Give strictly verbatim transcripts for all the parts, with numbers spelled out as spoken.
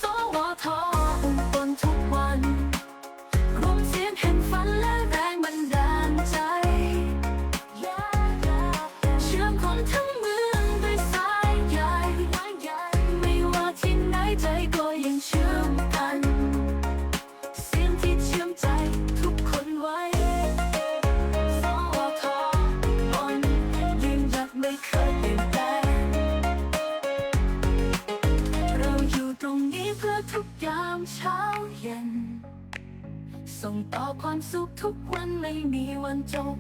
สวท อุบลทุกวัน รวมเสียงแห่งฝันและแรงบันดาลใจ เชื่อมคนทั้งเมืองด้วยสายใย ไม่ว่าที่ไหนใจก็ยังเชื่อมกัน เสียงที่เชื่อมใจทุกคนไว้ สวท อุบล ยืนหยัดไม่เคยเปลี่ยนแปลง เราอยู่ตรงนี้เพื่อทุกยามเช้าเย็น ส่งต่อความสุขทุกวันไม่มีวันจบ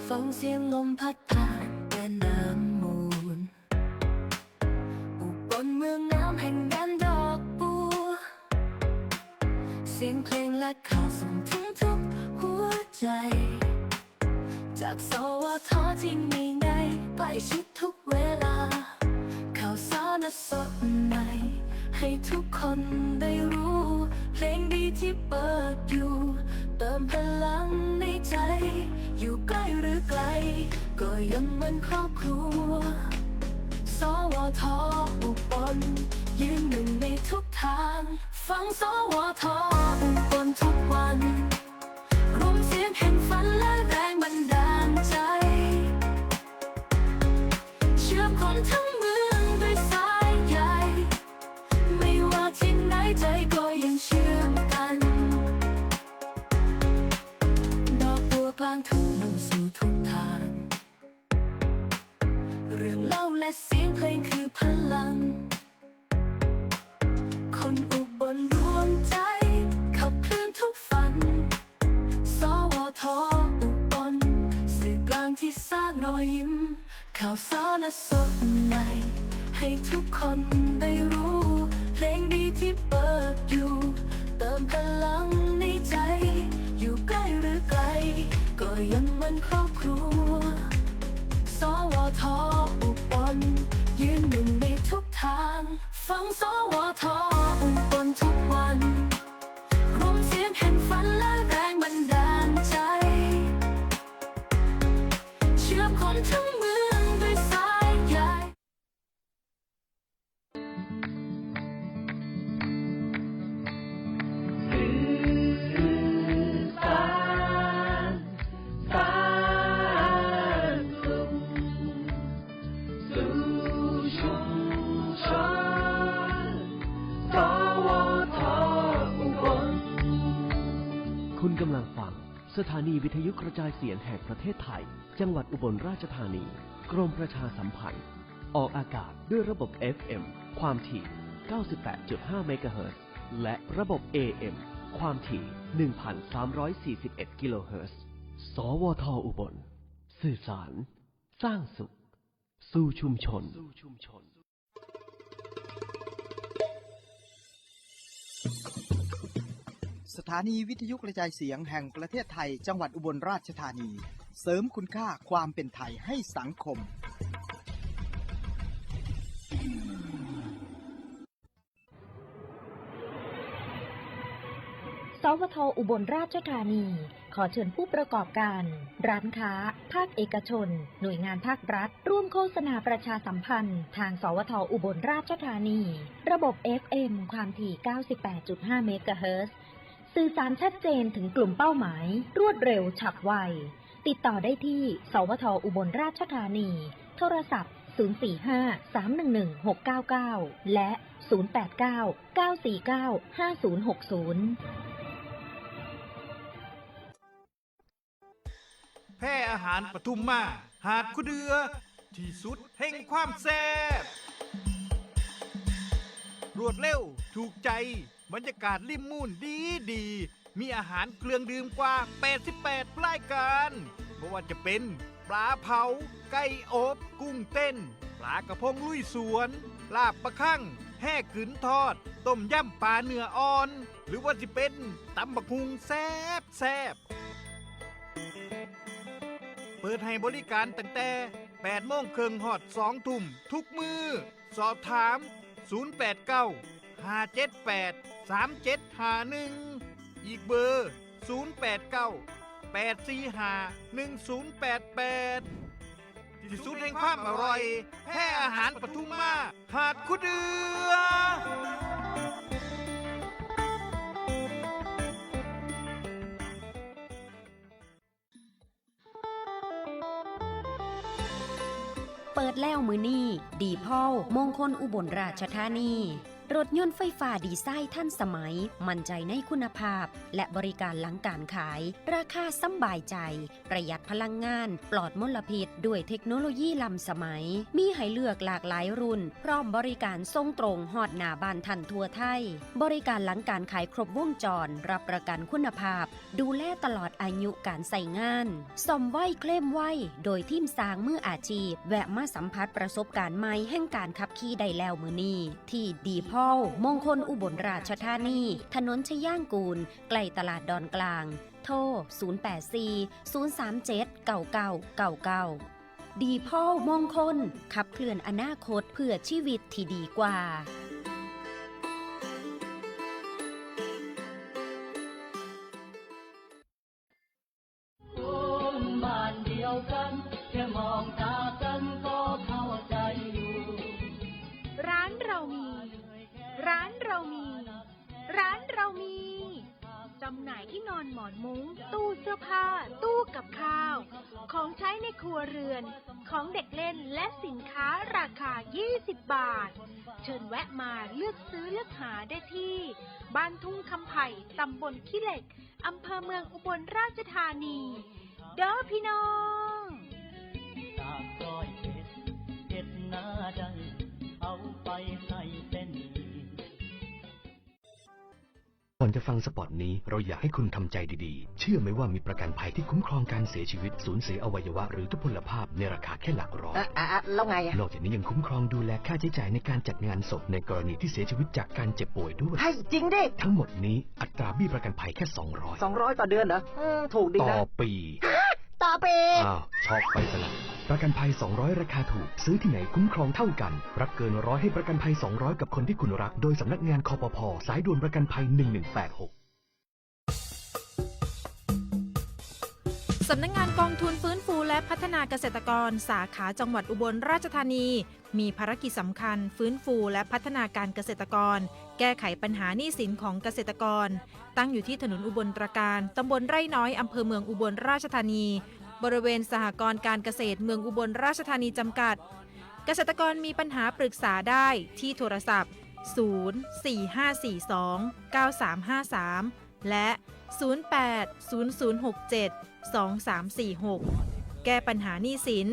ฟังเสียงลมพัดผ่านแม่น้ำมูล อุบลเมืองน้ำแห่งแดนดอกบัว เสียงเพลงและข่าวส่งถึงทุกหัวใจ จาก สวท ที่มีในใกล้ชิดทุกเวลา ข่าวสารสดใหม่ ให้ทุกคนได้รู้ เพลงดีที่เปิดอยู่ เติมพลังในใจ อยู่ใกล้หรือไกล ก็ยังเหมือนครอบครัว สวท อุบล ยืนหนึ่งในทุกทาง ฟัง สวท อุบลทุกวัน รวมเสียงแห่งฝันและแรงบันดาลใจ เชื่อมคนทั้งเมืองด้วยสายใย ไม่ว่าที่ไหนใจก็ยังเชื่อมกัน ดอกบัวกลางทุ่งมุ่งสู่ทุกทาง เรื่องเล่าและเสียงเพลงคือพลัง คนอุบลรวมใจ ขับเคลื่อนทุกฝัน สวท อุบล สื่อกลางที่สร้างรอยยิ้ม ข่าวสารสดใหม่ ให้ทุกคนได้รู้ เพลงดีที่เปิดอยู่ เติมพลังในใจ อยู่ใกล้หรือไกล ก็ยังเหมือนครอบครัว สวท อุบล ยืนหนึ่งในทุกทาง ฟัง สวท อุบลทุกวัน รวมเสียงแห่งฝันและแรงบันดาลใจ เชื่อมคนทั้งเมืองด้วยสายใย คุณกำลังฟังสถานีวิทยุกระจายเสียงแห่งประเทศไทย จังหวัดอุบลราชธานี กรมประชาสัมพันธ์ ออกอากาศด้วยระบบ เอฟ เอ็ม ความถี่ เก้าสิบแปดจุดห้า เมกะเฮิรตซ์ และระบบ เอ เอ็ม ความถี่ หนึ่งพันสามร้อยสี่สิบเอ็ด กิโลเฮิรตซ์ สวท อุบล สื่อสาร สร้างสุข สู่ชุมชน สถานีวิทยุกระจายเสียงแห่งประเทศไทย จังหวัดอุบลราชธานี เสริมคุณค่าความเป็นไทยให้สังคม สวท อุบลราชธานี ขอเชิญผู้ประกอบการ ร้านค้า ภาคเอกชน หน่วยงานภาครัฐ ร่วมโฆษณาประชาสัมพันธ์ ทาง สวท อุบลราชธานี ระบบ เอฟ เอ็ม ความถี่ เก้าสิบแปดจุดห้า เมกะเฮิรตซ์ สื่อสารชัดเจนถึงกลุ่มเป้าหมาย รวดเร็วฉับไว ติดต่อได้ที่ สวท อุบลราชธานี โทรศัพท์ ศูนย์สี่ห้า สามหนึ่งหนึ่ง หกเก้าเก้า และ ศูนย์แปดเก้า เก้าสี่เก้า ห้าศูนย์หกศูนย์ แพร่อาหารปทุมมา หาดคูเดือ ที่สุดแห่งความแซ่บ รวดเร็ว ถูกใจ บรรยากาศริมมูนดีดี มีอาหารเครื่องดื่มกว่า แปดสิบแปด รายการ บ่ว่าจะเป็น ปลาเผา ไก่อบ กุ้งเต้น ปลากระพงลุยสวน ลาบปลาคั่ง แฮ่กึ๋นทอด ต้มยำปลาเนื้ออ่อน หรือว่าสิเป็น ตำบักหุ่งแซ่บแซ่บ เปิดให้บริการตั้งแต่ แปดโมงครึ่งฮอด สองทุ่ม ทุกมื้อ สอบถาม ศูนย์แปดเก้า ห้าเจ็ดแปด สามเจ็ดห้าหนึ่ง อีกเบอร์ ศูนย์แปดเก้า แปดสี่ห้า หนึ่งศูนย์แปดแปด ที่สุดแห่งความอร่อย แพร่อาหารปทุมมา หาดคูเดือ เปิดแล้วมื้อนี้ ดีพอล มงคลอุบลราชธานี รถยนต์ไฟฟ้าดีไซน์ทันสมัย มั่นใจในคุณภาพ และบริการหลังการขาย ราคาสำบายใจ ประหยัดพลังงาน ปลอดมลพิษ ด้วยเทคโนโลยีล้ำสมัย มีให้เลือกหลากหลายรุ่น พร้อมบริการส่งตรงฮอดหน้าบ้านท่านทั่วไทย บริการหลังการขายครบวงจร รับประกันคุณภาพ ดูแลตลอดอายุการใช้งาน ซ่อมไวเคลมไว โดยทีมช่างมืออาชีพ แวะมาสัมผัสประสบการณ์ใหม่แห่งการขับขี่ได้แล้วมื้อนี้ ที่ดีพอล มงคลอุบลราชธานี ถนนชยางกูล ใกล้ตลาดดอนกลาง โทร ศูนย์แปดสี่ ศูนย์สามเจ็ด เก้าเก้าเก้าเก้า ดีพอล มงคล ขับเคลื่อนอนาคตเพื่อชีวิตที่ดีกว่า คนบ้านเดียวกัน แค่มองตากันก็เข้าใจอยู่ ร้านเรามี ร้านเรามี ร้านเรามี จำหน่ายที่นอนหมอนมุ้ง ตู้เสื้อผ้า ตู้กับข้าว ของใช้ในครัวเรือน ของเด็กเล่น และสินค้าราคา ยี่สิบบาท เชิญแวะมาเลือกซื้อเลือกหาได้ที่ บ้านทุ่งคำไผ่ ตำบลขี้เหล็ก อำเภอเมืองอุบลราชธานี เด้อพี่น้อง จากร้อยเอ็ดเฮ็ดนาได้ เอาไปใส่เป็น ก่อนจะฟังสปอตนี้ เราอยากให้คุณทำใจดีๆ เชื่อไหมว่ามีประกันภัยที่คุ้มครองการเสียชีวิต สูญเสียอวัยวะหรือทุพพลภาพในราคาแค่หลักร้อย อ่ะอ่ะอ่ะแล้วไงอ่ะ นอกจากนี้ยังคุ้มครองดูแลค่าใช้จ่ายในการจัดงานศพในกรณีที่เสียชีวิตจากการเจ็บป่วยด้วย ให้จริงดิ ทั้งหมดนี้อัตราเบี้ยประกันภัยแค่ สองร้อย สองร้อยต่อเดือนเหรออืมถูกดี ต่อ นะ ปี ต่อปี อ้าวช็อกไปซะละประกันภัย สองร้อย ราคาถูก ซื้อที่ไหนคุ้มครองเท่ากัน รับเกินร้อยให้ประกันภัย สองร้อย กับคนที่คุณรัก โดยสำนักงาน คปภ. สายด่วนประกันภัย หนึ่งหนึ่งแปดหก สำนักงานกองทุนฟื้นฟูและพัฒนาเกษตรกร สาขาจังหวัดอุบลราชธานี มีภารกิจสำคัญ ฟื้นฟูและพัฒนาการเกษตรกร แก้ไขปัญหาหนี้สินของเกษตรกร ตั้งอยู่ที่ถนนอุบลตราการ ตำบลไร่น้อย อำเภอเมืองอุบลราชธานี บริเวณสหกรณ์การเกษตรเมืองอุบลราชธานีจำกัด เกษตรกรมีปัญหาปรึกษาได้ที่โทรศัพท์ ศูนย์ สี่ห้าสี่สอง เก้าสามห้าสาม และ ศูนย์แปด ศูนย์ศูนย์หกเจ็ด สองสามสี่หก แก้ปัญหาหนี้สิน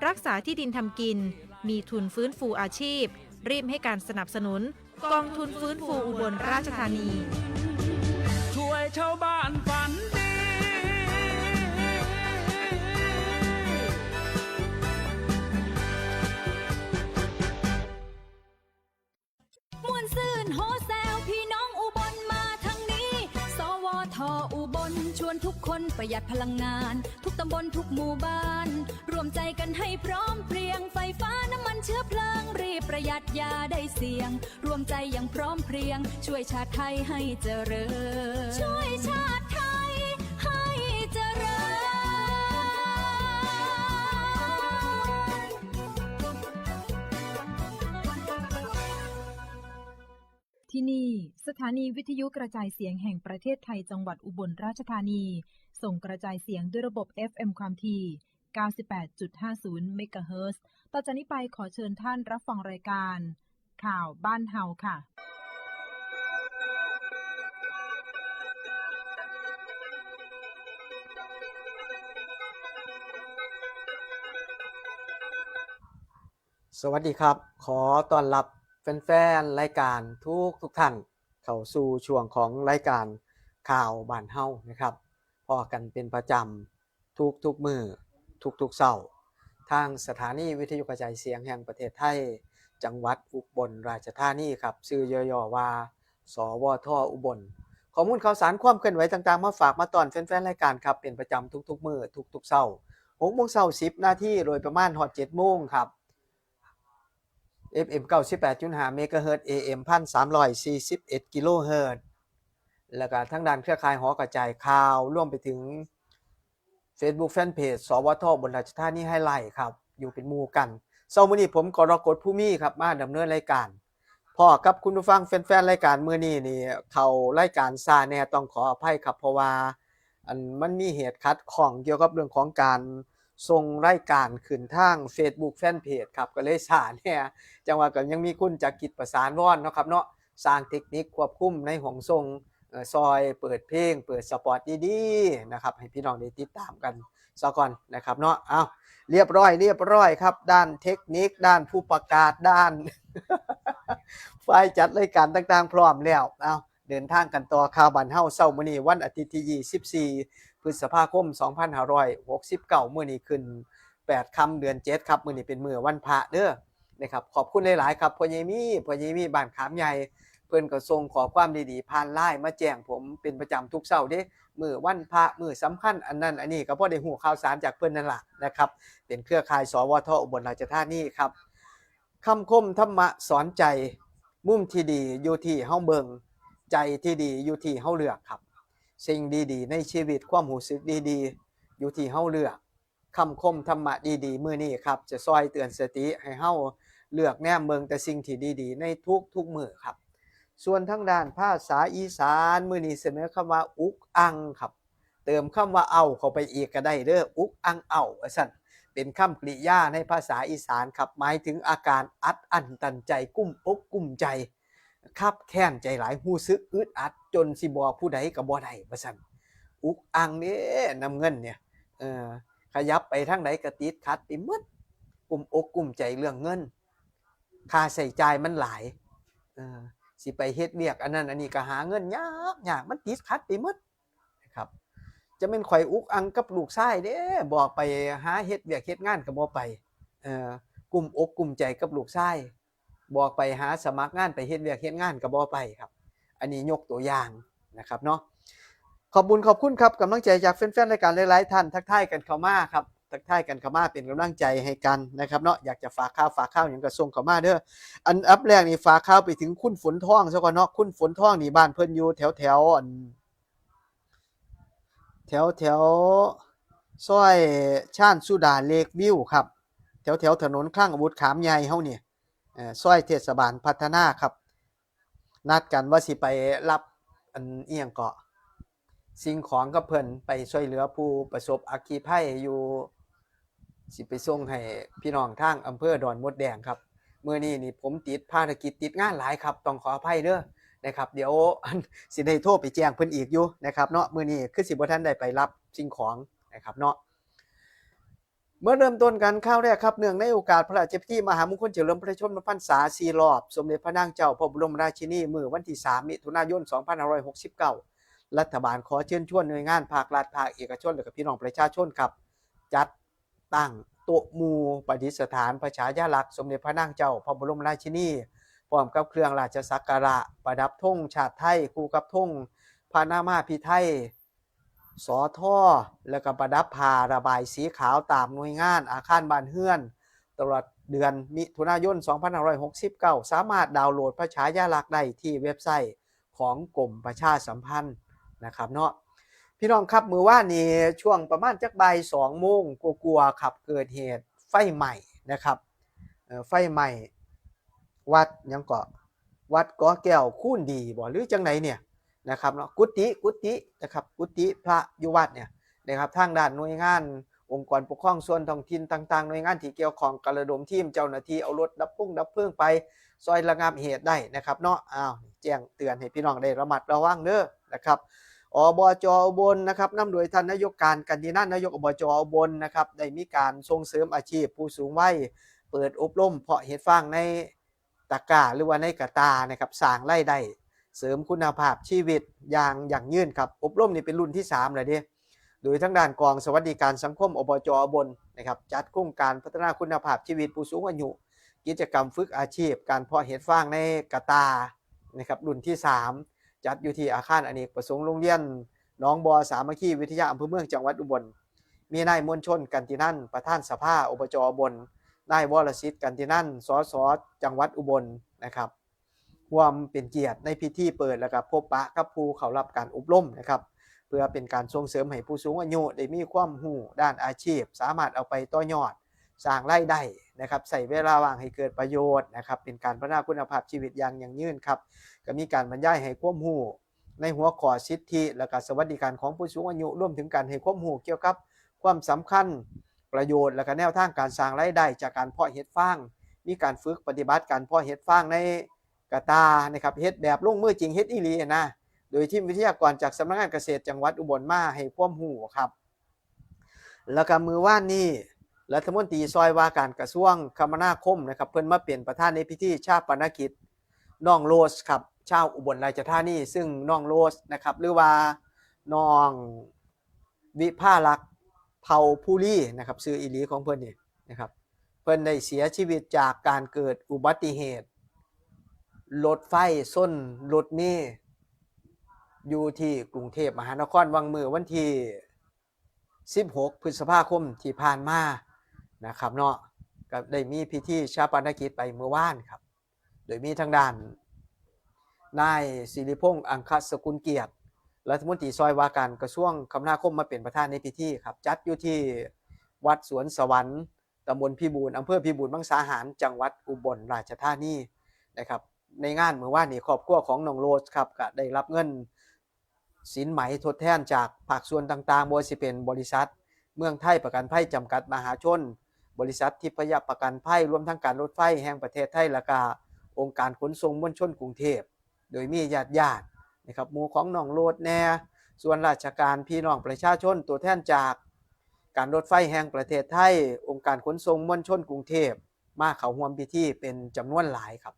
รักษาที่ดินทำกิน มีทุนฟื้นฟูอาชีพ รีบให้การสนับสนุน กองทุนฟื้นฟูอุบลราชธานี ช่วยชาวบ้านฝันดี ม่วนซื่นโฮแซวพี่น้องอุบลมาทางนี้ สวท อุบลชวนทุกคนประหยัดพลังงาน ทุกตำบลทุกหมู่บ้าน รวมใจกันให้พร้อมเพรียง ไฟฟ้าน้ำมันเชื้อเพลิง รีบประหยัดอย่าได้เสี่ยง รวมใจอย่างพร้อมเพรียง ช่วยชาติไทยให้เจริญ ช่วยชาติไทยให้เจริญ ที่นี่ สถานีวิทยุกระจายเสียงแห่งประเทศไทยจังหวัดอุบลราชธานี ส่งกระจายเสียงด้วยระบบ เอฟเอ็ม ความถี่ เก้าสิบแปดจุดห้าศูนย์ เมกะเฮิรตซ์ ต่อจากนี้ไปขอเชิญท่านรับฟังรายการ ข่าวบ้านเฮาค่ะ สวัสดีครับ ขอต้อนรับแฟนๆ รายการทุกทุกท่าน เข้าสู่ช่วงของรายการข่าวบ้านเฮานะครับ พ้อกันเป็นประจำทุกทุกมื้อ ทุกๆเช้า ทางสถานีวิทยุกระจายเสียงแห่งประเทศไทย จังหวัดอุบลราชธานีครับ ชื่อย่อๆว่า สวท อุบล ข้อมูลข่าวสารความเคลื่อนไหวต่างๆ มาฝากมาต้อนแฟนๆ รายการครับ เป็นประจำทุกๆมื้อ ทุกๆเช้า หกโมงเช้า สิบนาที โดยประมาณฮอดเจ็ดโมงครับ เอฟเอ็ม เก้าสิบแปดจุดห้า เมกะเฮิรตซ์ เอเอ็ม พันสามร้อยสี่สิบเอ็ด กิโลเฮิรตซ์ แล้วก็ทางด้านเครือข่ายหอกระจายข่าว รวมไปถึง Facebook Fanpage สวท อุบลราชธานีไฮไลท์ครับ อยู่เป็นหมู่กัน เช้ามื้อนี้ผมกรกฎ ภูมิครับ มาดำเนินรายการ พ้อกับคุณผู้ฟังแฟนๆรายการมื้อนี้นี่ เข้ารายการช้าแหน่ต้องขออภัยครับ เพราะว่า อันมันมีเหตุขัดข้องเกี่ยวกับเรื่องของการส่งรายการขึ้นทาง Facebook Fanpage ครับ ก็เลยช้าแหน่ จั่งว่าก็ยังมีคุณจักรกิจ ประสานวอนเนาะครับเนาะ สร้างเทคนิคควบคุมในห้องส่ง เอ่อ ซอยเปิดเพลง เปิดสปอตดีๆนะครับ ให้พี่น้องได้ติดตามกันซะก่อนนะครับเนาะ เอา เรียบร้อย เรียบร้อยครับ ด้านเทคนิค ด้านผู้ประกาศ ด้าน ฝ่ายจัดรายการต่างๆ พร้อมแล้ว เอา เดินทางกันต่อ ข่าวบ้านเฮาเช้ามื้อนี้ วันอาทิตย์ที่ ยี่สิบสี่ พฤษภาคม สองพันห้าร้อยหกสิบเก้า มื้อนี้ขึ้น แปด ค่ำ เดือน เจ็ด ครับ มื้อนี้เป็นมื้อวันพระเด้อ นะครับ ขอบคุณหลายๆครับ พ่อใหญ่มี พ่อใหญ่มีบ้านขามใหญ่ เพิ่นก็ส่งข้อความดีๆ ผ่านไลน์มาแจ้งผมเป็นประจำทุกเช้าเด้ มื้อวันพระ มื้อสำคัญ อันนั้นอันนี้ ก็พอได้ฮู้ข่าวสารจากเพิ่นนั่นล่ะนะครับ เป็นเครือข่าย สวท อุบลราชธานีครับ คำคมธรรมะสอนใจ มุมที่ดีอยู่ที่เฮาเบิ่ง ใจที่ดีอยู่ที่เฮาเลือกครับ สิ่งดีๆในชีวิต ความรู้สึกดีๆ อยู่ที่เฮาเลือก คำคมธรรมะดีๆมื้อนี้ครับ จะซอยเตือนสติให้เฮาเลือกแนมเบิ่งแต่สิ่งที่ดีๆในทุกๆมื้อครับ ส่วนทางด้านภาษาอีสาน มื้อนี้เสนอคำว่าอุกอังครับ เติมคำว่าเอาเข้าไปอีกก็ได้เด้อ อุกอังเอาว่าซั่น เป็นคำกริยาในภาษาอีสานครับ หมายถึงอาการอัดอั้นตันใจ กุ้มอกกุ้มใจ คับแค้นใจหลาย รู้สึกอึดอัดจนสิบอกผู้ใดก็บ่ได้ว่าซั่น อุกอังเด้ น้ำเงินเนี่ย เออ ขยับไปทางใดก็ติดขัดไปหมด กุ้มอกกุ้มใจเรื่องเงิน ค่าใช้จ่ายมันหลาย เออ สิไปเฮ็ดเวียกอันนั้นอันนี้ก็หาเงินยากยาก มันติดขัดไปหมดนะครับ จะแม่นข่อยอุกอังกับลูกชายเด้ บอกไปหาเฮ็ดเวียกเฮ็ดงานก็บ่ไป เออ กุ้มอกกุ้มใจกับลูกชาย บอกไปหาสมัครงาน ไปเฮ็ดเวียกเฮ็ดงานก็บ่ไปครับ อันนี้ยกตัวอย่างนะครับเนาะ ขอบบุญขอบคุณครับ กำลังใจจากแฟนๆรายการหลายๆท่าน ทักทายกันเข้ามาครับ ทักทายกันเข้ามาเป็นกำลังใจให้กันนะครับเนาะ อยากจะฝากข่าวฝากข่าวหยังก็ส่งเข้ามาเด้อ อันดับแรกนี่ฝากข่าวไปถึงคุณฝนทองซะก่อนเนาะ คุณฝนทองนี่บ้านเพิ่นอยู่แถวแถวๆ อัน แถวแถวๆซอยชาญสุดา เลควิวครับ แถวแถวๆถนนคลังอาวุธขามใหญ่เฮานี่ เอ่อ ซอยเทศบาลพัฒนาครับ นัดกันว่าสิไปรับ อันอิหยังเกาะ สิ่งของกับเพิ่น ไปช่วยเหลือผู้ประสบอัคคีภัยอยู่ สิไปส่งให้พี่น้องทางอำเภอดอนมดแดงครับ มื้อนี้นี่ผมติดภารกิจติดงานหลายครับ ต้องขออภัยเด้อนะครับ เดี๋ยว อัน สิได้โทรไปแจ้งเพิ่นอีกอยู่นะครับเนาะ มื้อนี้คือสิบ่ทันได้ไปรับสิ่งของนะครับเนาะ เมื่อเริ่มต้นกันข่าวแรกครับ เนื่องในโอกาสพระราชพิธีมหามงคลเฉลิมพระชนมพรรษาสี่รอบ สมเด็จพระนางเจ้าพระบรมราชินี มื้อวันที่สาม มิถุนายน สองพันห้าร้อยหกสิบเก้า รัฐบาลขอเชิญชวนหน่วยงานภาครัฐ ภาคเอกชน และก็พี่น้องประชาชนครับ จัดตั้งโต๊ะหมู่ประดิษฐานพระฉายาลักษณ์สมเด็จพระนางเจ้าพระบรมราชินี พร้อมกับเครื่องราชสักการะ ประดับธงชาติไทย คู่กับธงพระนามาภิไธย สท แล้วก็ประดับผ้าระบายสีขาวตามหน่วยงาน อาคารบ้านเรือน ตลอดเดือนมิถุนายน สองพันห้าร้อยหกสิบเก้า สามารถดาวน์โหลดพระฉายาลักษณ์ได้ที่เว็บไซต์ของกรมประชาสัมพันธ์นะครับเนาะ พี่น้องครับ มื้อวานนี้ช่วงประมาณจักบ่ายสองโมงกว่าๆครับ เกิดเหตุไฟไหม้นะครับ เอ่อ ไฟไหม้วัดหยังเกาะ วัดกอแก้วคูณดีบ่ หรือจังใดเนี่ยนะครับเนาะ กุฏิ กุฏินะครับ กุฏิพระอยู่วัดเนี่ยนะครับ ทางด้านหน่วยงานองค์กรปกครองส่วนท้องถิ่นต่างๆ หน่วยงานที่เกี่ยวข้องก็ระดมทีมเจ้าหน้าที่ เอารถดับเพลิง ดับเพลิงไปซอยระงับเหตุได้นะครับเนาะ อ้าว แจ้งเตือนให้พี่น้องได้ระมัดระวังเด้อนะครับ อบจ อุบลนะครับ นำโดยท่านนายกการ กันตินัน นายก อบจ อุบลนะครับ ได้มีการส่งเสริมอาชีพผู้สูงวัย เปิดอบรมเพาะเห็ดฟางในตะกร้า หรือว่าในกระตานะครับ สร้างรายได้ เสริมคุณภาพชีวิตอย่างยั่งยืนครับ อบรมนี่เป็นรุ่นที่สามแล้วเด้ โดยทางด้านกองสวัสดิการสังคม อบจ อุบลนะครับ จัดโครงการพัฒนาคุณภาพชีวิตผู้สูงอายุ กิจกรรมฝึกอาชีพ การเพาะเห็ดฟางในกระตานะครับ รุ่นที่สาม จัดอยู่ที่อาคารอเนกประสงค์โรงเรียนหนองบอสามัคคีวิทยา อำเภอเมือง จังหวัดอุบล มีนายมวลชน กันตินัน ประธานสภา อบจ อุบล นายวรสิทธิ์ กันตินัน สส จังหวัดอุบลนะครับ ร่วมเป็นเกียรติในพิธีเปิด แล้วก็พบปะกับผู้เข้ารับการอบรมนะครับ เพื่อเป็นการส่งเสริมให้ผู้สูงอายุได้มีความรู้ด้านอาชีพ สามารถเอาไปต่อยอดสร้างรายได้นะครับ ใช้เวลาว่างให้เกิดประโยชน์นะครับ เป็นการพัฒนาคุณภาพชีวิตอย่างยั่งยืนครับ ก็มีการบรรยายให้ความรู้ในหัวข้อสิทธิ และก็สวัสดิการของผู้สูงอายุ รวมถึงการให้ความรู้เกี่ยวกับความสำคัญ ประโยชน์ และก็แนวทางการสร้างรายได้จากการเพาะเห็ดฟาง มีการฝึกปฏิบัติการเพาะเห็ดฟางในกระตานะครับ เฮ็ดแบบลงมือจริง เฮ็ดอีหลีนะ โดยทีมวิทยากรจากสำนักงานเกษตรจังหวัดอุบลมาให้ความรู้ครับ แล้วก็มื้อวานนี้ รัฐมนตรีช่วยว่าการกระทรวงคมนาคมนะครับ เพิ่นมาเป็นประธานในพิธีชาปนกิจน้องโรสครับ ชาวอุบลราชธานี ซึ่งน้องโรสนะครับ หรือว่าน้องวิภาลักษณ์ เผ่าภูรีนะครับ ชื่ออีหลีของเพิ่นนี่นะครับ เพิ่นได้เสียชีวิตจากการเกิดอุบัติเหตุ รถไฟชนรถเมล์ อยู่ที่กรุงเทพมหานคร วังมื้อวันที่ สิบหก พฤษภาคมที่ผ่านมานะครับเนาะ ก็ได้มีพิธีชาปนกิจไปเมื่อวานครับ โดยมีทางด้านนายสิริพงษ์ อังคสกุลเกียรติ รัฐมนตรีช่วยว่าการกระทรวงคมนาคมมาเป็นประธานในพิธีครับ จัดอยู่ที่วัดสวนสวรรค์ ตำบลพิบูล อำเภอพิบูลมังสาหาร จังหวัดอุบลราชธานีนะครับ ในงานมื้อวานนี้ ครอบครัวของน้องโรสครับ ก็ได้รับเงินสินไหมทดแทนจากภาคส่วนต่างๆ บ่ว่าสิเป็นบริษัทเมืองไทยประกันภัยจำกัดมหาชน บริษัททิพยประกันภัย รวมทั้งการรถไฟแห่งประเทศไทย และก็องค์การขนส่งมวลชนกรุงเทพฯ โดยมีญาติๆ นะครับ หมู่ของน้องโรสแน่ ส่วนราชการ พี่น้องประชาชน ตัวแทนจากการรถไฟแห่งประเทศไทย องค์การขนส่งมวลชนกรุงเทพฯ มาเข้าร่วมพิธีเป็นจำนวนหลายครับ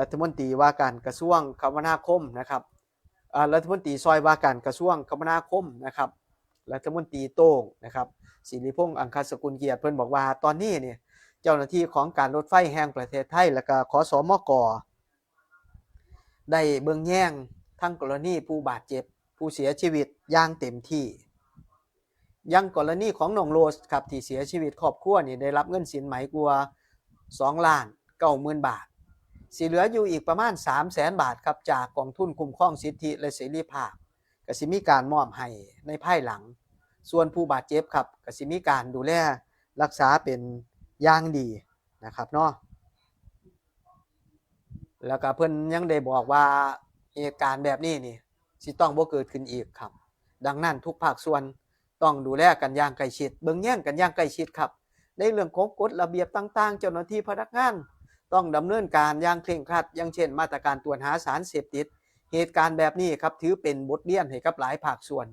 รัฐมนตรีว่าการกระทรวงคมนาคมนะครับ อ่า รัฐมนตรีช่วยว่าการกระทรวงคมนาคมนะครับ รัฐมนตรีโต้งนะครับ สิริพงษ์ อังคสกุลเกียรติ เพิ่นบอกว่าตอนนี้เนี่ย เจ้าหน้าที่ของการรถไฟแห่งประเทศไทย และก็ ขสมก ได้เบิ่งแยงทั้งกรณีผู้บาดเจ็บ ผู้เสียชีวิตอย่างเต็มที่ อย่างกรณีของน้องโรสครับ ที่เสียชีวิต ครอบครัวนี่ได้รับเงินสินไหมกว่า สองล้านเก้าหมื่นบาท สิเหลืออยู่อีกประมาณ สามแสนบาทครับ จากกองทุนคุ้มครองสิทธิและเสรีภาพ ก็สิมีการมอบให้ในภายหลัง ส่วนผู้บาดเจ็บครับ ก็สิมีการดูแลรักษาเป็นอย่างดีนะครับเนาะ แล้วก็เพิ่นยังได้บอกว่าเหตุการณ์แบบนี้นี่ สิต้องบ่เกิดขึ้นอีกครับ ดังนั้นทุกภาคส่วนต้องดูแลกันอย่างใกล้ชิด เบิ่งแยงกันอย่างใกล้ชิดครับ ในเรื่องของกฎระเบียบต่างๆ เจ้าหน้าที่พนักงานต้องดำเนินการอย่างเคร่งครัด อย่างเช่นมาตรการตรวจหาสารเสพติด เหตุการณ์แบบนี้ครับ ถือเป็นบทเรียนให้กับหลายภาคส่วน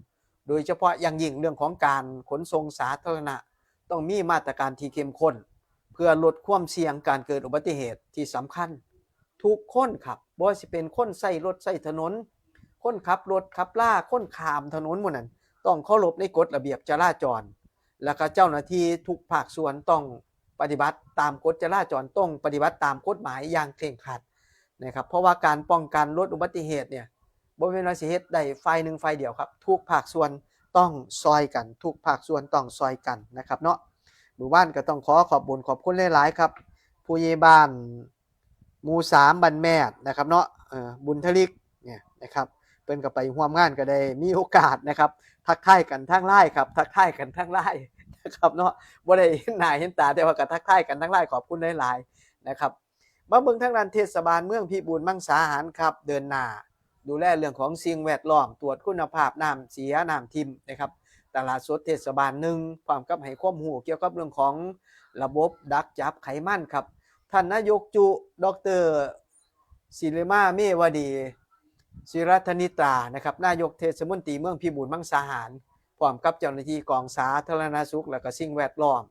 โดยเฉพาะอย่างยิ่งเรื่องของการขนส่งสาธารณะ ต้องมีมาตรการที่เข้มข้น เพื่อลดความเสี่ยงการเกิดอุบัติเหตุที่สำคัญ ทุกคนครับ บ่ว่าสิเป็นคนใช้รถใช้ถนน คนขับรถขับลา คนข้ามถนหมู่นั้น ต้องเคารพในกฎระเบียบจราจร แล้วก็เจ้าหน้าที่ทุกภาคส่วนต้องปฏิบัติตามกฎจราจร ต้องปฏิบัติตามกฎหมายอย่างเคร่งครัดนะครับ เพราะว่าการป้องกันลดอุบัติเหตุเนี่ย บ่แม่นว่าสิเฮ็ดได้ฝ่ายหนึ่งฝ่ายเดียวครับ ทุกภาคส่วนต้องซอยกัน ทุกภาคส่วนต้องซอยกันนะครับเนาะ มื้อวานก็ต้องขอขอบบุญขอบคุณหลายๆ ครับ ผู้ใหญ่บ้านหมู่สาม บ้านแมดนะครับเนาะ เอ่อ บุญทลิกเนี่ยนะครับ เพิ่นก็ไปร่วมงาน ก็ได้มีโอกาสนะครับ ทักทายกันทางไลน์ครับ ทักทายกันทางไลน์นะครับเนาะ บ่ได้เห็นหน้าเห็นตา แต่ว่าก็ทักทายกันทางไลน์ ขอบคุณหลายๆ นะครับ มาเบิ่งทางด้านเทศบาลเมืองพิบูลมังสาหารครับ เดินหน้าดูแลเรื่องของสิ่งแวดล้อม ตรวจคุณภาพน้ำเสียน้ำทิ่มนะครับ ตลาดสดเทศบาลหนึ่ง พร้อมกับให้ความรู้เกี่ยวกับเรื่องของระบบดักจับไขมันครับ ท่านนายกจุ ดอกเตอร์ ศิริมา เมวดี ศิรัธนิตรานะครับ นายกเทศมนตรีเมืองพิบูลมังสาหาร พร้อมกับเจ้าหน้าที่กองสาธารณสุข และก็สิ่งแวดล้อม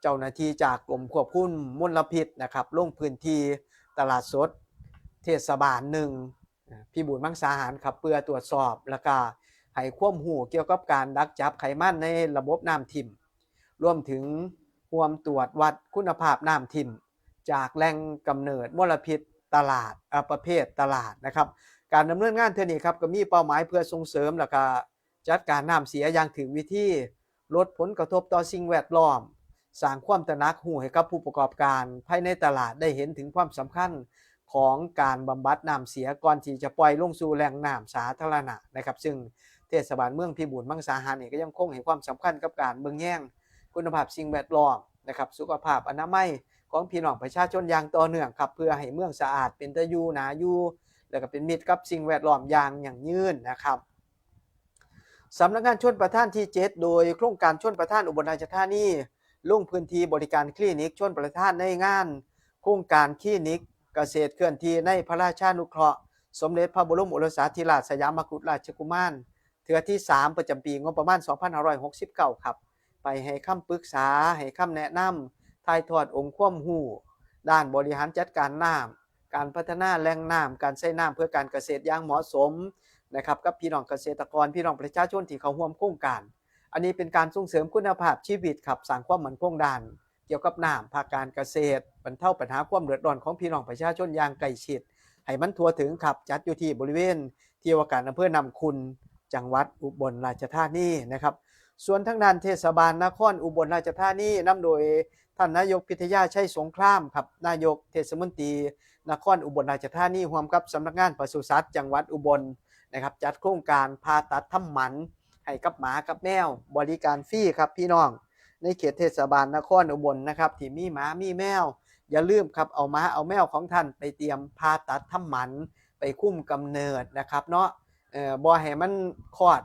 เจ้าหน้าที่จากกรมควบคุมมลพิษนะครับ ลงพื้นที่ตลาดสดเทศบาลหนึ่ง พิบูลมังสาหารครับ เพื่อตรวจสอบ แล้วก็ให้ความรู้เกี่ยวกับการดักจับไขมันในระบบน้ำทิ่ม รวมถึงร่วมตรวจวัดคุณภาพน้ำทิ่ม จากแหล่งกำเนิดมลพิษตลาด เอ่อ ประเภทตลาดนะครับ การดำเนินงานเทื่อนี้ครับ ก็มีเป้าหมายเพื่อส่งเสริม แล้วก็จัดการน้ำเสียอย่างถูกวิธี ลดผลกระทบต่อสิ่งแวดล้อม สร้างความตระหนักรู้ให้กับผู้ประกอบการภายในตลาดได้เห็นถึงความสำคัญ ของการบำบัดน้ำเสียก่อนที่จะปล่อยลงสู่แหล่งน้ำสาธารณะนะครับ ซึ่งเทศบาลเมืองพิบูลมังสาหารนี่ก็ยังคงให้ความสำคัญกับการเบิ่งแยงคุณภาพสิ่งแวดล้อมนะครับ สุขภาพอนามัยของพี่น้องประชาชนอย่างต่อเนื่องครับ เพื่อให้เมืองสะอาดเป็นตาอยู่หนาอยู่ แล้วก็เป็นมิตรกับสิ่งแวดล้อมอย่างยั่งยืนนะครับ สำนักงานชลประทานที่ เจ็ด โดยโครงการชลประทานอุบลราชธานี ลงพื้นที่บริการคลินิกชลประทานในงานโครงการคลินิกเกษตรเคลื่อนที่ในพระราชานุเคราะห์ สมเด็จพระบรมโอรสาธิราชสยามกุฎราชกุมาร เทื่อที่ สาม ประจำปีงบประมาณ สองพันห้าร้อยหกสิบเก้า ครับ ไปให้คำปรึกษา ให้คำแนะนำ ถ่ายทอดองค์ความรู้ด้านบริหารจัดการน้ำ การพัฒนาแหล่งน้ำ การใช้น้ำเพื่อการเกษตรอย่างเหมาะสมนะครับ กับพี่น้องเกษตรกร พี่น้องประชาชนที่เข้าร่วมโครงการ อันนี้เป็นการส่งเสริมคุณภาพชีวิตครับ สร้างความมั่นคงด้านเกี่ยวกับน้ำ ภาคการเกษตร บรรเทาปัญหาความเดือดร้อนของพี่น้องประชาชนอย่างใกล้ชิด ให้มันทั่วถึงครับ จัดอยู่ที่บริเวณที่ว่าการอำเภอน้ำขุ่น จังหวัดอุบลราชธานีนะครับ ส่วนทางด้านเทศบาลนครอุบลราชธานีนำโดยท่านนายกพิทยาชัยสงครามครับ นายกเทศมนตรีนครอุบลราชธานี ร่วมกับสำนักงานปศุสัตว์จังหวัดอุบลนะครับ จัดโครงการผ่าตัดทำหมันให้กับหมากับแมว บริการฟรีครับพี่น้อง ในเขตเทศบาลนครอุบลนะครับ ที่มีหมามีแมว อย่าลืมครับ เอาหมาเอาแมวของท่านไปเตรียมผ่าตัดทำหมัน ไปคุมกำเนิดนะครับเนาะ เอ่อ บ่ให้มันคลอด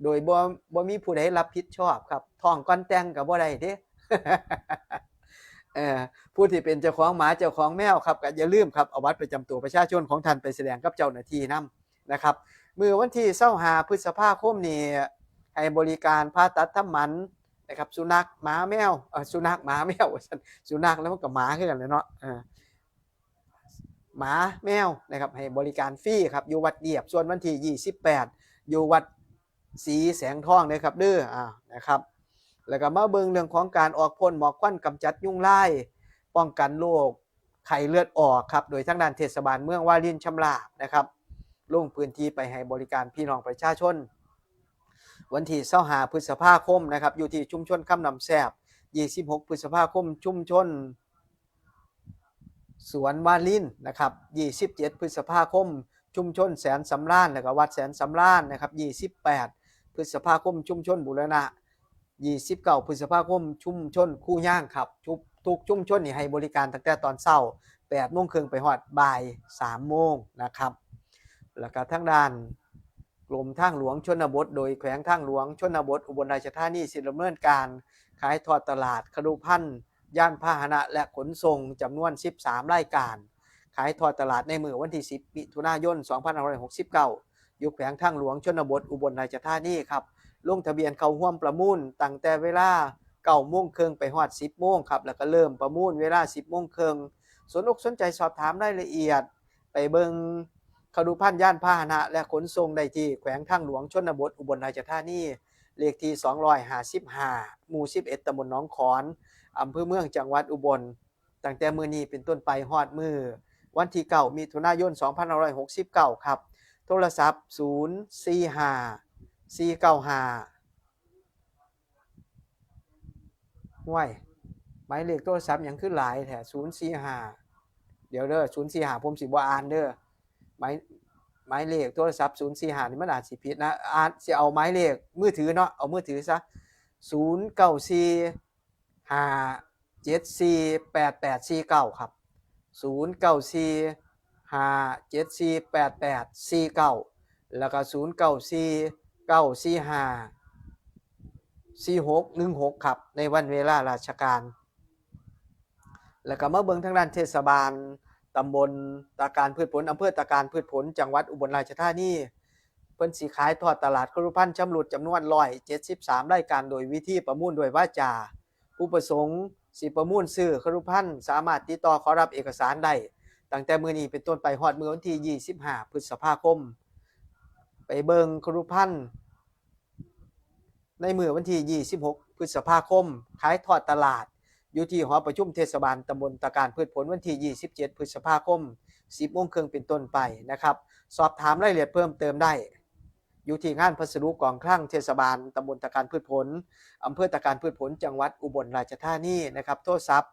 โดยบ่ บ่มีผู้ใดรับผิดชอบครับ ท้องก่อนแต่งก็บ่ได้เด้ เอ่อ ผู้ที่เป็นเจ้าของหมาเจ้าของแมวครับ ก็อย่าลืมครับ เอาบัตรประจำตัวประชาชนของท่านไปแสดงกับเจ้าหน้าที่นำนะครับ มื้อวันที่ ยี่สิบห้า พฤษภาคมนี้ ให้บริการผ่าตัดทำหมันนะครับ สุนัขหมาแมว เอ่อ สุนัขหมาแมว ว่าซั่น สุนัขแล้วมันก็หมาคือกันแหละเนาะ เออ หมาแมวนะครับ ให้บริการฟรีครับ อยู่วัดเยียบ ส่วนวันที่ ยี่สิบแปด อยู่วัดศรีแสงทองนะครับเด้อ อ่า นะครับ แล้วก็มาเบิ่งเรื่องของการออกพ่นหมอกควันกำจัดยุงลาย ป้องกันโรคไข้เลือดออกครับ โดยทางด้านเทศบาลเมืองวารินชำราบนะครับ ลงพื้นที่ไปให้บริการพี่น้องประชาชน วันที่ ยี่สิบห้า พฤษภาคมนะครับ อยู่ที่ชุมชนคำน้ำแซบ ยี่สิบหก พฤษภาคม ชุมชน สวนวาลินนะครับ ยี่สิบเจ็ด พฤษภาคม ชุมชนแสนสำราญ แล้วก็วัดแสนสำราญนะครับ ยี่สิบแปด พฤษภาคม ชุมชนบูรณะ ยี่สิบเก้า พฤษภาคม ชุมชนคูย่างครับ ทุก ทุกชุมชนนี่ให้บริการตั้งแต่ตอนเช้า แปดโมงครึ่ง ไปฮอดบ่าย สามโมงนะครับ แล้วก็ทางด้านกรมทางหลวงชนบท โดยแขวงทางหลวงชนบทอุบลราชธานี สิดำเนินการขายทอดตลาดครุภัณฑ์ ยานพาหนะและขนส่งจำนวน สิบสาม รายการ ขายทอดตลาดในมื้อวันที่ สิบ มิถุนายน สองพันห้าร้อยหกสิบเก้า อยู่แขวงทางหลวงชนบทอุบลราชธานีครับ ลงทะเบียนเข้าร่วมประมูลตั้งแต่เวลา เก้าโมงครึ่ง ไปฮอด สิบโมงครับ แล้วก็เริ่มประมูลเวลา สิบโมงครึ่ง สนอกสนใจสอบถามรายละเอียด ไปเบิ่งครุภัณฑ์ยานพาหนะและขนส่งได้ที่แขวงทางหลวงชนบทอุบลราชธานี เลขที่ สองร้อยห้าสิบห้า หมู่ สิบเอ็ด ตำบลหนองขอน อำเภอเมือง จังหวัดอุบล ตั้งแต่มื้อนี้เป็นต้นไปฮอดมื้อวันที่ เก้า มิถุนายน สองพันห้าร้อยหกสิบเก้า ครับ โทรศัพท์ ศูนย์สี่ห้า สี่เก้าห้า ห้วย หมายเลขโทรศัพท์หยังคือหลายแท้ ศูนย์สี่ห้า เดี๋ยวเด้อ ศูนย์สี่ห้า ผมสิบ่อ่านเด้อ หมาย หมายเลขโทรศัพท์ ศูนย์สี่ห้า นี่มันอาจสิผิดนะ อ่าน สิเอาหมายเลขมือถือเนาะ เอามือถือซะ ศูนย์เก้าสี่ ห้าเจ็ดสี่ แปดแปดสี่เก้า ครับ ศูนย์เก้าสี่ ห้าเจ็ดสี่ แปดแปดสี่เก้า แล้วก็ ศูนย์เก้าสี่ เก้าสี่ห้า สี่หกหนึ่งหก ครับ ในวันเวลาราชการ แล้วก็มาเบิ่งทางด้านเทศบาลตำบลตาการพืชผล อำเภอตาการพืชผล จังหวัดอุบลราชธานี เพิ่นสิขายทอดตลาดครุภัณฑ์ชำรุดจำนวน ร้อยเจ็ดสิบสาม รายการ โดยวิธีประมูลด้วยวาจา ผู้ประสงค์สิประมูลซื้อครุภัณฑ์ สามารถติดต่อขอรับเอกสารได้ ตั้งแต่มื้อนี้เป็นต้นไปฮอดมื้อวันที่ ยี่สิบห้า พฤษภาคม ไปเบิ่งครุภัณฑ์ ในมื้อวันที่ ยี่สิบหก พฤษภาคม ขายทอดตลาด อยู่ที่หอประชุมเทศบาลตำบลตาการพืชผล วันที่ ยี่สิบเจ็ด พฤษภาคม สิบโมงครึ่งเป็นต้นไปนะครับ สอบถามรายละเอียดเพิ่มเติมได้ อยู่ที่งานพัสดุกองคลังเทศบาลตำบลตาการพืชผล อำเภอตาการพืชผล จังหวัดอุบลราชธานีนะครับ โทรศัพท์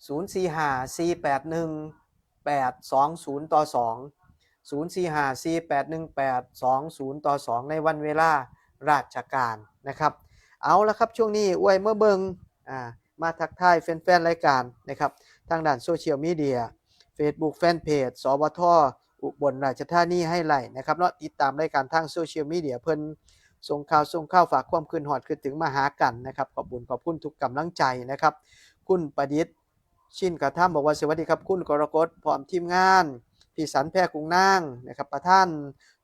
ศูนย์สี่ห้า สี่แปดหนึ่ง แปดสองศูนย์ต่อสอง ศูนย์สี่ห้าสี่แปดหนึ่งแปดสองศูนย์ต่อสอง ในวันเวลาราชการนะครับ เอาละครับ ช่วงนี้อวยมาเบิ่ง อ่า มาทักทายแฟนๆรายการนะครับ ทางด้านโซเชียลมีเดีย Facebook Fanpage สวท อุบลราชธานีไฮไลท์นะครับเนาะ ติดตามรายการทางโซเชียลมีเดียเพิ่น ส่งข่าว ส่งข่าว ฝากความคิดฮอดคิดถึงมาหากันนะครับ ขอบคุณ ขอบคุณทุกกำลังใจนะครับ คุณประดิษฐ์ ชินกระทำบอกว่า สวัสดีครับ คุณกรกฎ พร้อมทีมงาน พี่สัน แพรกุ้งนางนะครับ ประธาน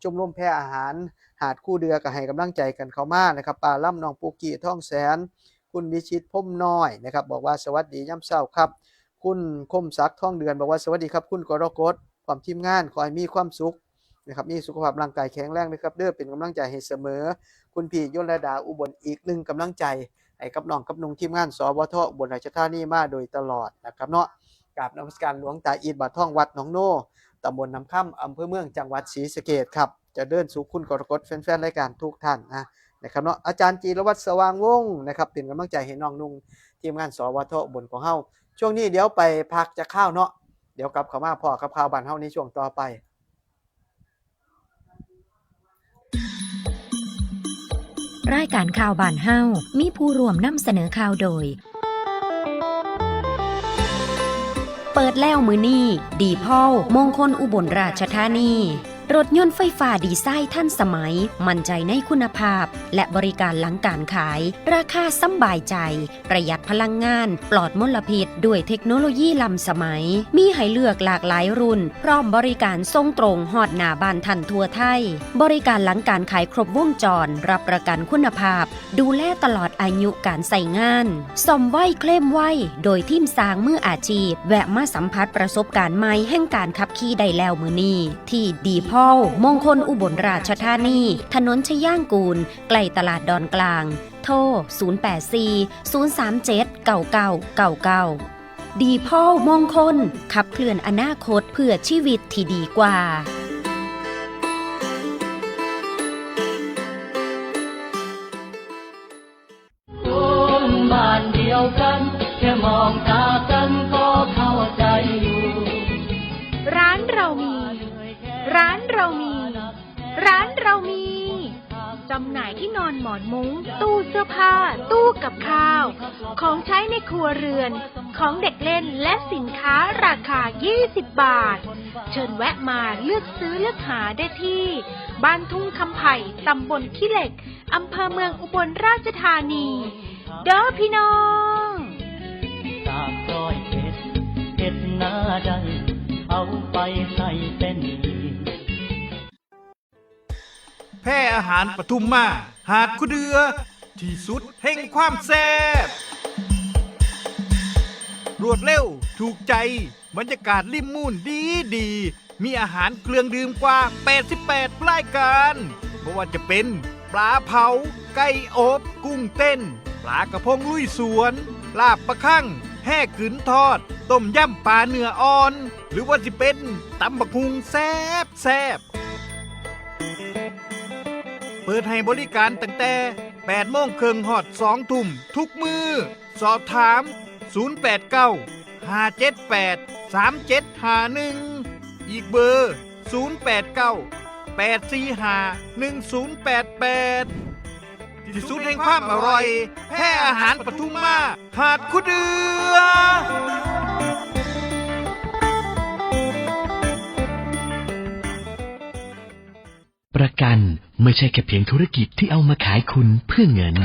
ชมรมแพรอาหาร หาดคูเดือ ก็ให้กำลังใจกันเข้ามานะครับ ป้าลำ น้องปุกกี้ ทองแสน คุณวิชิต พรหมน้อยนะครับ บอกว่า สวัสดียามเช้าครับ คุณคมศักดิ์ ทองเดือน บอกว่า สวัสดีครับ คุณกรกฎ พร้อมทีมงาน ขอให้มีความสุขนะครับ มีสุขภาพร่างกายแข็งแรงนะครับเด้อ เป็นกำลังใจให้เสมอ คุณพี่ยลดา อุบล อีกหนึ่งกำลังใจ ให้กับน้องกับนุ่งทีมงาน สวท อุบลราชธานีมาโดยตลอดนะครับเนาะ กราบนมัสการหลวงตาอิน บาททอง วัดหนองโน ตำบลน้ำคำ อำเภอเมือง จังหวัดศรีสะเกษครับ เจริญสุข คุณกรกฎ แฟนๆรายการทุกท่านนะ นะครับเนาะ อาจารย์จิรวัตร สว่างวงศ์นะครับ เป็นกำลังใจให้น้องนุ่งทีมงาน สวท อุบลของเฮา ช่วงนี้เดี๋ยวไปพักจักคราวเนาะ เดี๋ยวกลับเข้ามาพ้อกับข่าวบ้านเฮาในช่วงต่อไป รายการข่าวบ้านเฮา มีผู้ร่วมนำเสนอข่าวโดย เปิดแล้วมื้อนี้ ดีพอล มงคลอุบลราชธานี รถยนต์ไฟฟ้าดีไซน์ทันสมัย มั่นใจในคุณภาพ และบริการหลังการขาย ราคาสำบายใจ ประหยัดพลังงาน ปลอดมลพิษ ด้วยเทคโนโลยีล้ำสมัย มีให้เลือกหลากหลายรุ่น พร้อมบริการส่งตรงฮอดหน้าบ้านท่านทั่วไทย บริการหลังการขายครบวงจร รับประกันคุณภาพ ดูแลตลอดอายุการใช้งาน ซ่อมไวเคลมไว โดยทีมช่างมืออาชีพ แวะมาสัมผัสประสบการณ์ใหม่แห่งการขับขี่ได้แล้วมื้อนี้ ที่ดีพอล มงคลอุบลราชธานี ถนนชยางกูล ใกล้ตลาดดอนกลาง โทร ศูนย์แปดสี่ ศูนย์สามเจ็ด เก้าเก้าเก้าเก้า ดีพอล มงคล ขับเคลื่อนอนาคตเพื่อชีวิตที่ดีกว่า คนบ้านเดียวกัน แค่มองตากันก็เข้าใจอยู่ ร้านเรามี ร้านเรามี ร้านเรามี จำหน่ายที่นอนหมอนมุ้ง ตู้เสื้อผ้า ตู้กับข้าว ของใช้ในครัวเรือน ของเด็กเล่น และสินค้าราคา ยี่สิบบาท เชิญแวะมาเลือกซื้อเลือกหาได้ที่ บ้านทุ่งคำไผ่ ตำบลขี้เหล็ก อำเภอเมืองอุบลราชธานี เด้อพี่น้อง จากร้อยเอ็ดเฮ็ดนาได้ เอาไปใส่เป็นหนี้ แพร่อาหารปทุมมา หาดคูเดือ ที่สุดแห่งความแซ่บ รวดเร็ว ถูกใจ บรรยากาศริมมูลดีดี มีอาหารเครื่องดื่มกว่า แปดสิบแปด รายการ บ่ว่าจะเป็น ปลาเผา ไก่อบ กุ้งเต้น ปลากระพงลุยสวน ลาบปลาคั่ง แห่กึ๋นทอด ต้มยำปลาเนื้ออ่อน หรือว่าสิเป็นตำบักหุ่งแซ่บแซ่บ เปิดให้บริการตั้งแต่ แปดโมงครึ่งฮอด สองทุ่ม ทุกมื้อ สอบถาม ศูนย์แปดเก้า ห้าเจ็ดแปด สามเจ็ดห้าหนึ่ง อีกเบอร์ ศูนย์แปดเก้า แปดสี่ห้า หนึ่งศูนย์แปดแปด ที่สุดแห่งความอร่อย แพร่อาหารปทุมมา หาดคูเดือ ประกันไม่ใช่แค่เพียงธุรกิจที่เอามาขายคุณเพื่อเงิน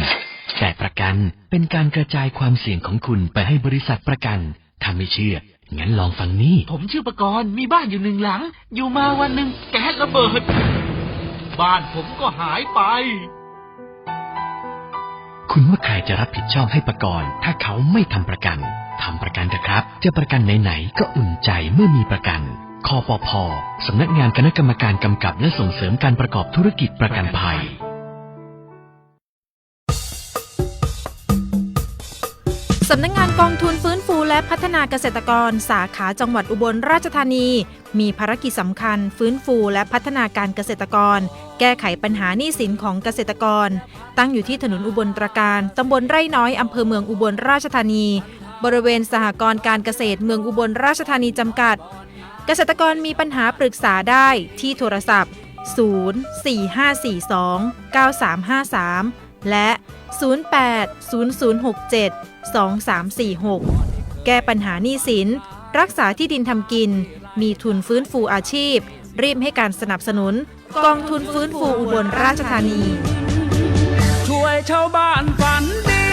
แต่ประกันเป็นการกระจายความเสี่ยงของคุณไปให้บริษัทประกัน ถ้าไม่เชื่อ งั้นลองฟังนี่ ผมชื่อประกรณ์ มีบ้านอยู่หนึ่งหลัง อยู่มาวันหนึ่งแก๊สระเบิด บ้านผมก็หายไป คุณว่าใครจะรับผิดชอบให้ประกรณ์ ถ้าเขาไม่ทำประกัน ทำประกันเถอะครับ จะประกันไหนๆก็อุ่นใจเมื่อมีประกัน คปภ สำนักงานคณะกรรมการกำกับและส่งเสริมการประกอบธุรกิจประกันภัย สำนักงานกองทุนฟื้นฟูและพัฒนาเกษตรกร สาขาจังหวัดอุบลราชธานี มีภารกิจสำคัญ ฟื้นฟูและพัฒนาการเกษตรกร แก้ไขปัญหาหนี้สินของเกษตรกร ตั้งอยู่ที่ถนนอุบลตราการ ตำบลไร่น้อย อำเภอเมืองอุบลราชธานี บริเวณสหกรณ์การเกษตรเมืองอุบลราชธานีจำกัด เกษตรกรมีปัญหาปรึกษาได้ที่โทรศัพท์ ศูนย์ สี่ ห้า สี่ สอง เก้า สาม ห้า สาม และ ศูนย์ แปด ศูนย์ ศูนย์ หก เจ็ด สอง สาม สี่ หก แก้ปัญหาหนี้สิน รักษาที่ดินทำกิน มีทุนฟื้นฟูอาชีพ รีบให้การสนับสนุน กองทุนฟื้นฟูอุบลราชธานี ช่วยชาวบ้านฝันดี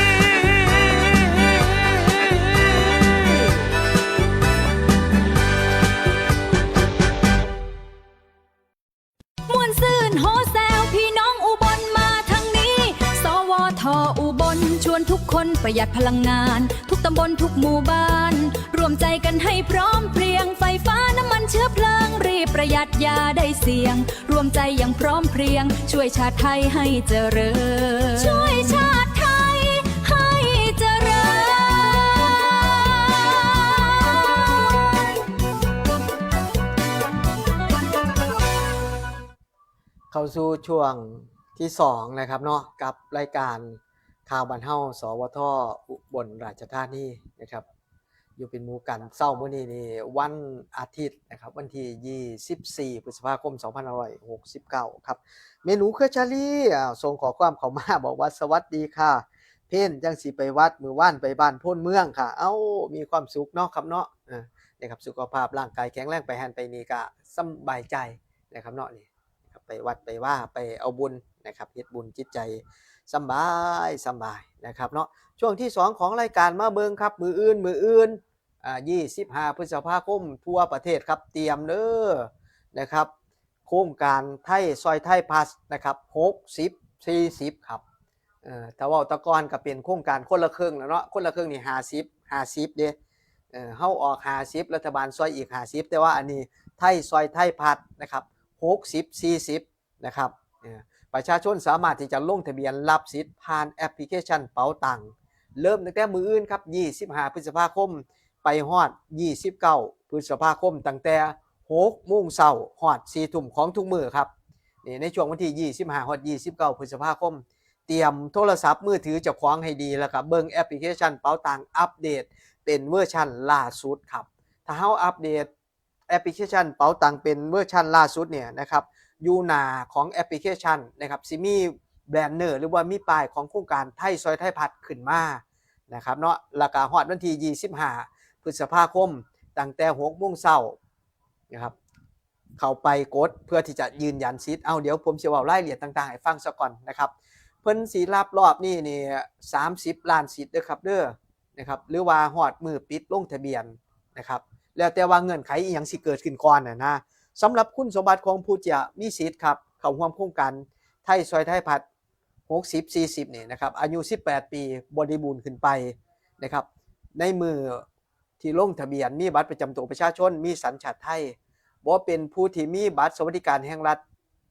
ม่วนซื่นโฮแซวพี่น้องอุบลมาทางนี้ สวท อุบลชวนทุกคนประหยัดพลังงาน ทุกตำบลทุกหมู่บ้าน รวมใจกันให้พร้อมเพรียง ไฟฟ้าน้ำมันเชื้อเพลิง รีบประหยัดอย่าได้เสี่ยง รวมใจอย่างพร้อมเพรียง ช่วยชาติไทยให้เจริญ ช่วยชาติไทยให้เจริญ เข้าสู่ช่วงที่สองนะครับเนาะ กับรายการข่าวบ้านเฮา สวท อุบลราชธานีนะครับ อยู่เป็นหมู่กันเช้ามื้อนี้นี่วันอาทิตย์นะครับ วันที่ยี่สิบสี่ พฤษภาคม สองพันห้าร้อยหกสิบเก้าครับ แม่หนูเครือชาลี อ้าว ส่งข้อความเข้ามาบอกว่า สวัสดีค่ะ เพิ่นจั่งสิไปวัด มื้อวานไปบ้านโพนเมืองค่ะ เอ้า มีความสุขเนาะครับเนาะ เออ นะครับ สุขภาพร่างกายแข็งแรง ไปหั้นไปนี่ก็สำบายใจนะครับเนาะ นี่ครับ ไปวัดไปวา ไปเอาบุญนะครับ เฮ็ดบุญ จิตใจสำบายสำบายนะครับเนาะ ช่วงที่สองของรายการมาเบิ่งครับ มื้ออื่น มื้ออื่น อ่า ยี่สิบห้า พฤษภาคม ทั่วประเทศครับ เตรียมเด้อนะครับ โครงการไทยซอยไทยพลัสนะครับ หกสิบ สี่สิบ ครับ เอ่อ ถ้าเว้าแต่ก่อนก็เป็นโครงการคนละครึ่งแล้วเนาะ คนละครึ่งนี่ ห้าสิบ ห้าสิบ เด้ เอ่อ เฮาออก ห้าสิบ รัฐบาลซอยอีก ห้าสิบ แต่ว่าอันนี้ไทยซอยไทยพลัสนะครับ หกสิบ สี่สิบ นะครับ เอ่อ ประชาชนสามารถที่จะลงทะเบียนรับสิทธิ์ผ่านแอปพลิเคชันเป๋าตัง เริ่มตั้งแต่มื้ออื่นครับ ยี่สิบห้า พฤษภาคม ไปฮอด ยี่สิบเก้า พฤษภาคม ตั้งแต่ หกโมงเช้าฮอด สี่ทุ่มของทุกมื้อครับ นี่ในช่วงวันที่ ยี่สิบห้า ฮอด ยี่สิบเก้า พฤษภาคม เตรียมโทรศัพท์มือถือเจ้าของให้ดี แล้วก็เบิ่งแอปพลิเคชันเป๋าตังอัปเดตเป็นเวอร์ชันล่าสุดครับ ถ้าเฮาอัปเดตแอปพลิเคชันเป๋าตังเป็นเวอร์ชันล่าสุดเนี่ยนะครับ อยู่หน้าของแอปพลิเคชันนะครับ สิมีแบนเนอร์ หรือว่ามีป้ายของโครงการไทยซอยไทยพลัสขึ้นมานะครับเนาะ แล้วก็ฮอดวันที่ ยี่สิบห้า พฤษภาคม ตั้งแต่ หกโมงเช้านะครับ เข้าไปกดเพื่อที่จะยืนยันสิทธิ์ เอา เดี๋ยวผมสิเว้ารายละเอียดต่างๆให้ฟังซะก่อนนะครับ เพิ่นสิรับรอบนี้นี่ สามสิบล้านสิทธิ์เด้อครับเด้อนะครับ หรือว่าฮอดมื้อปิดลงทะเบียนนะครับ แล้วแต่ว่าเงื่อนไขอีหยังสิเกิดขึ้นก่อนน่ะนะ สำหรับคุณสมบัติของผู้จะมีสิทธิ์ครับ เข้าร่วมโครงการไทยซอยไทยพลัส หกสิบ สี่สิบ นี่นะครับ อายุ สิบแปด ปีบริบูรณ์ขึ้นไปนะครับ ในมื้อที่ลงทะเบียน มีบัตรประจำตัวประชาชน มีสัญชาติไทย บ่เป็นผู้ที่มีบัตรสวัสดิการแห่งรัฐ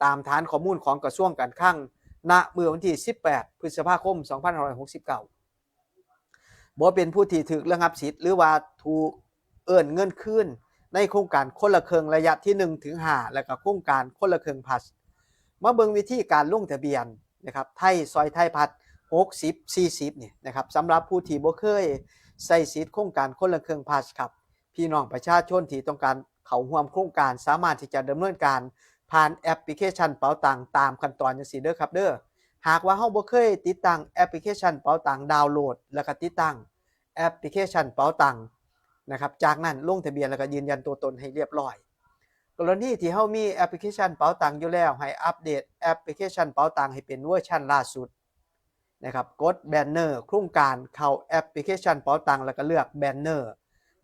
ตามฐานข้อมูลของกระทรวงการคลัง ณ เมื่อวันที่ สิบแปด พฤษภาคม สองพันห้าร้อยหกสิบเก้า บ่เป็นผู้ที่ถูกระงับสิทธิ์ หรือว่าถูกเอิ้นเงินคืน ในโครงการคนละครึ่งระยะที่ หนึ่ง ถึง ห้า และก็โครงการคนละครึ่งพลัส มาเบิ่งวิธีการลงทะเบียนนะครับ ไทยซอยไทยพลัส หกสิบ สี่สิบ นี่นะครับ สำหรับผู้ที่บ่เคยใช้สิทธิ์โครงการคนละครึ่งพลัสครับ พี่น้องประชาชนที่ต้องการเข้าร่วมโครงการ สามารถที่จะดำเนินการผ่านแอปพลิเคชันเป๋าตังตามขั้นตอนจังซี้เด้อครับเด้อ หากว่าเฮาบ่เคยติดตั้งแอปพลิเคชันเป๋าตัง ดาวน์โหลด แล้วก็ติดตั้งแอปพลิเคชันเป๋าตังนะครับ จากนั้นลงทะเบียนแล้วก็ยืนยันตัวตนให้เรียบร้อย กรณีที่เฮามีแอปพลิเคชันเป๋าตังอยู่แล้ว ให้อัปเดตแอปพลิเคชันเป๋าตังให้เป็นเวอร์ชันล่าสุดนะครับ กดแบนเนอร์โครงการเข้าแอปพลิเคชันเป๋าตัง แล้วก็เลือกแบนเนอร์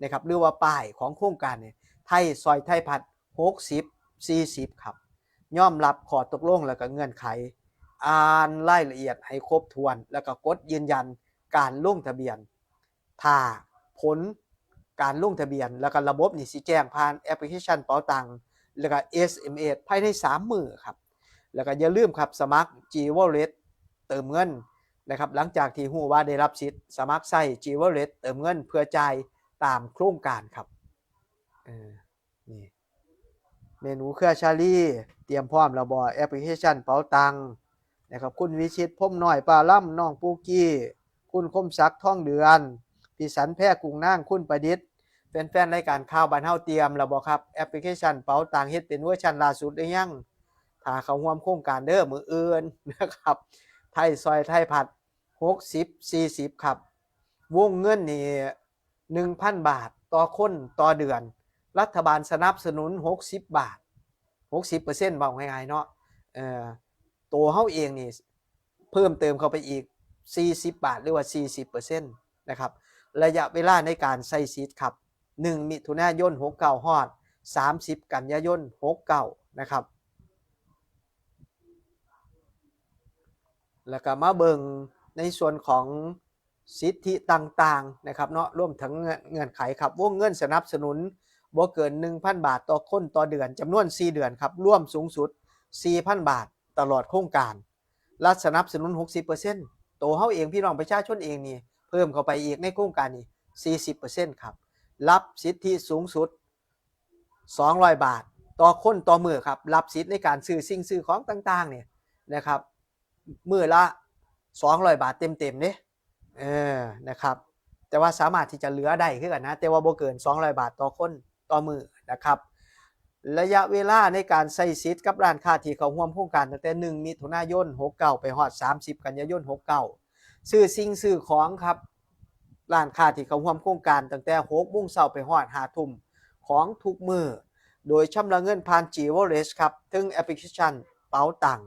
นะครับ หรือว่าป้ายของโครงการนี่ ไทยซอยไทยพลัส หกสิบ สี่สิบ ครับ ยอมรับข้อตกลงแล้วก็เงื่อนไข อ่านรายละเอียดให้ครบถ้วน แล้วก็กดยืนยันการลงทะเบียน ถ้าผลการลงทะเบียน แล้วก็ระบบนี่สิแจ้งผ่านแอปพลิเคชันเป๋าตัง แล้วก็ เอส เอ็ม เอส ภายใน สาม มื้อครับ แล้วก็อย่าลืมครับ สมัคร G Wallet เติมเงินนะครับ หลังจากที่รู้ว่าได้รับสิทธิ์ สมัครใช้ G Wallet เติมเงินเพื่อจ่ายตามโครงการครับ เออ นี่ แม่หนูเครือชาลี เตรียมพร้อมแล้วบ่ แอปพลิเคชันเป๋าตังนะครับ คุณวิชิต พรหมน้อย ป้าลำ น้องปูกี้ คุณคมศักดิ์ ทองเดือน พี่สัน แพรกุ้งนาง คุณประดิษฐ์ แฟนๆรายการข่าวบ้านเฮาเตรียมแล้วบ่ครับ แอปพลิเคชันเป๋าตังเฮ็ดเป็นเวอร์ชันล่าสุดหรือยัง ถ้าเข้าร่วมโครงการเด้อมื้ออื่นนะครับ ไทยซอยไทยพัด หกสิบ สี่สิบ ครับ วงเงินนี่ หนึ่งพัน บาทต่อคนต่อเดือน รัฐบาลสนับสนุน หกสิบ บาท หกสิบเปอร์เซ็นต์ เว้าง่ายๆเนาะ เอ่อ ตัวเฮาเองนี่เพิ่มเติมเข้าไปอีก สี่สิบ บาท หรือว่า สี่สิบเปอร์เซ็นต์ นะครับ ระยะเวลาในการใช้สิทธิ์ครับ หนึ่ง มิถุนายน หกเก้า ฮอด สามสิบ กันยายน หกเก้า นะครับ แล้วก็มาเบิ่งในส่วนของสิทธิต่างๆนะครับเนาะ รวมถึงเงื่อนเงื่อนไขครับ วงเงินสนับสนุนบ่เกิน หนึ่งพัน บาทต่อคนต่อเดือน จำนวน สี่ เดือนครับ รวมสูงสุด สี่พัน บาทตลอดโครงการ รัฐสนับสนุน หกสิบเปอร์เซ็นต์ ตัวเฮาเองพี่น้องประชาชนเองนี่ เพิ่มเข้าไปอีกในโครงการนี่ สี่สิบเปอร์เซ็นต์ ครับ รับสิทธิสูงสุด สองร้อย บาท ต่อคนต่อมื้อครับ รับสิทธิ์ในการซื้อสิ่งซื้อของต่างๆเนี่ยนะครับ มื้อละ สองร้อย บาทเต็มๆเด้ เออ นะครับ แต่ว่าสามารถที่จะเหลือได้คือกันนะ แต่ว่าบ่เกิน สองร้อย บาทต่อคนต่อมื้อนะครับ ระยะเวลาในการใช้สิทธิ์กับร้านค้าที่เข้าร่วมโครงการตั้งแต่ หนึ่ง มิถุนายน หกเก้า ไปฮอด สามสิบ กันยายน หกเก้า ซื้อสิ่งซื้อของครับ ร้านค้าที่เข้าร่วมโครงการตั้งแต่ หกโมงเช้าไปฮอด ห้าทุ่มของทุกมื้อ โดยชำระเงินผ่าน G Wallet ครับ ถึงแอปพลิเคชันเป๋าตัง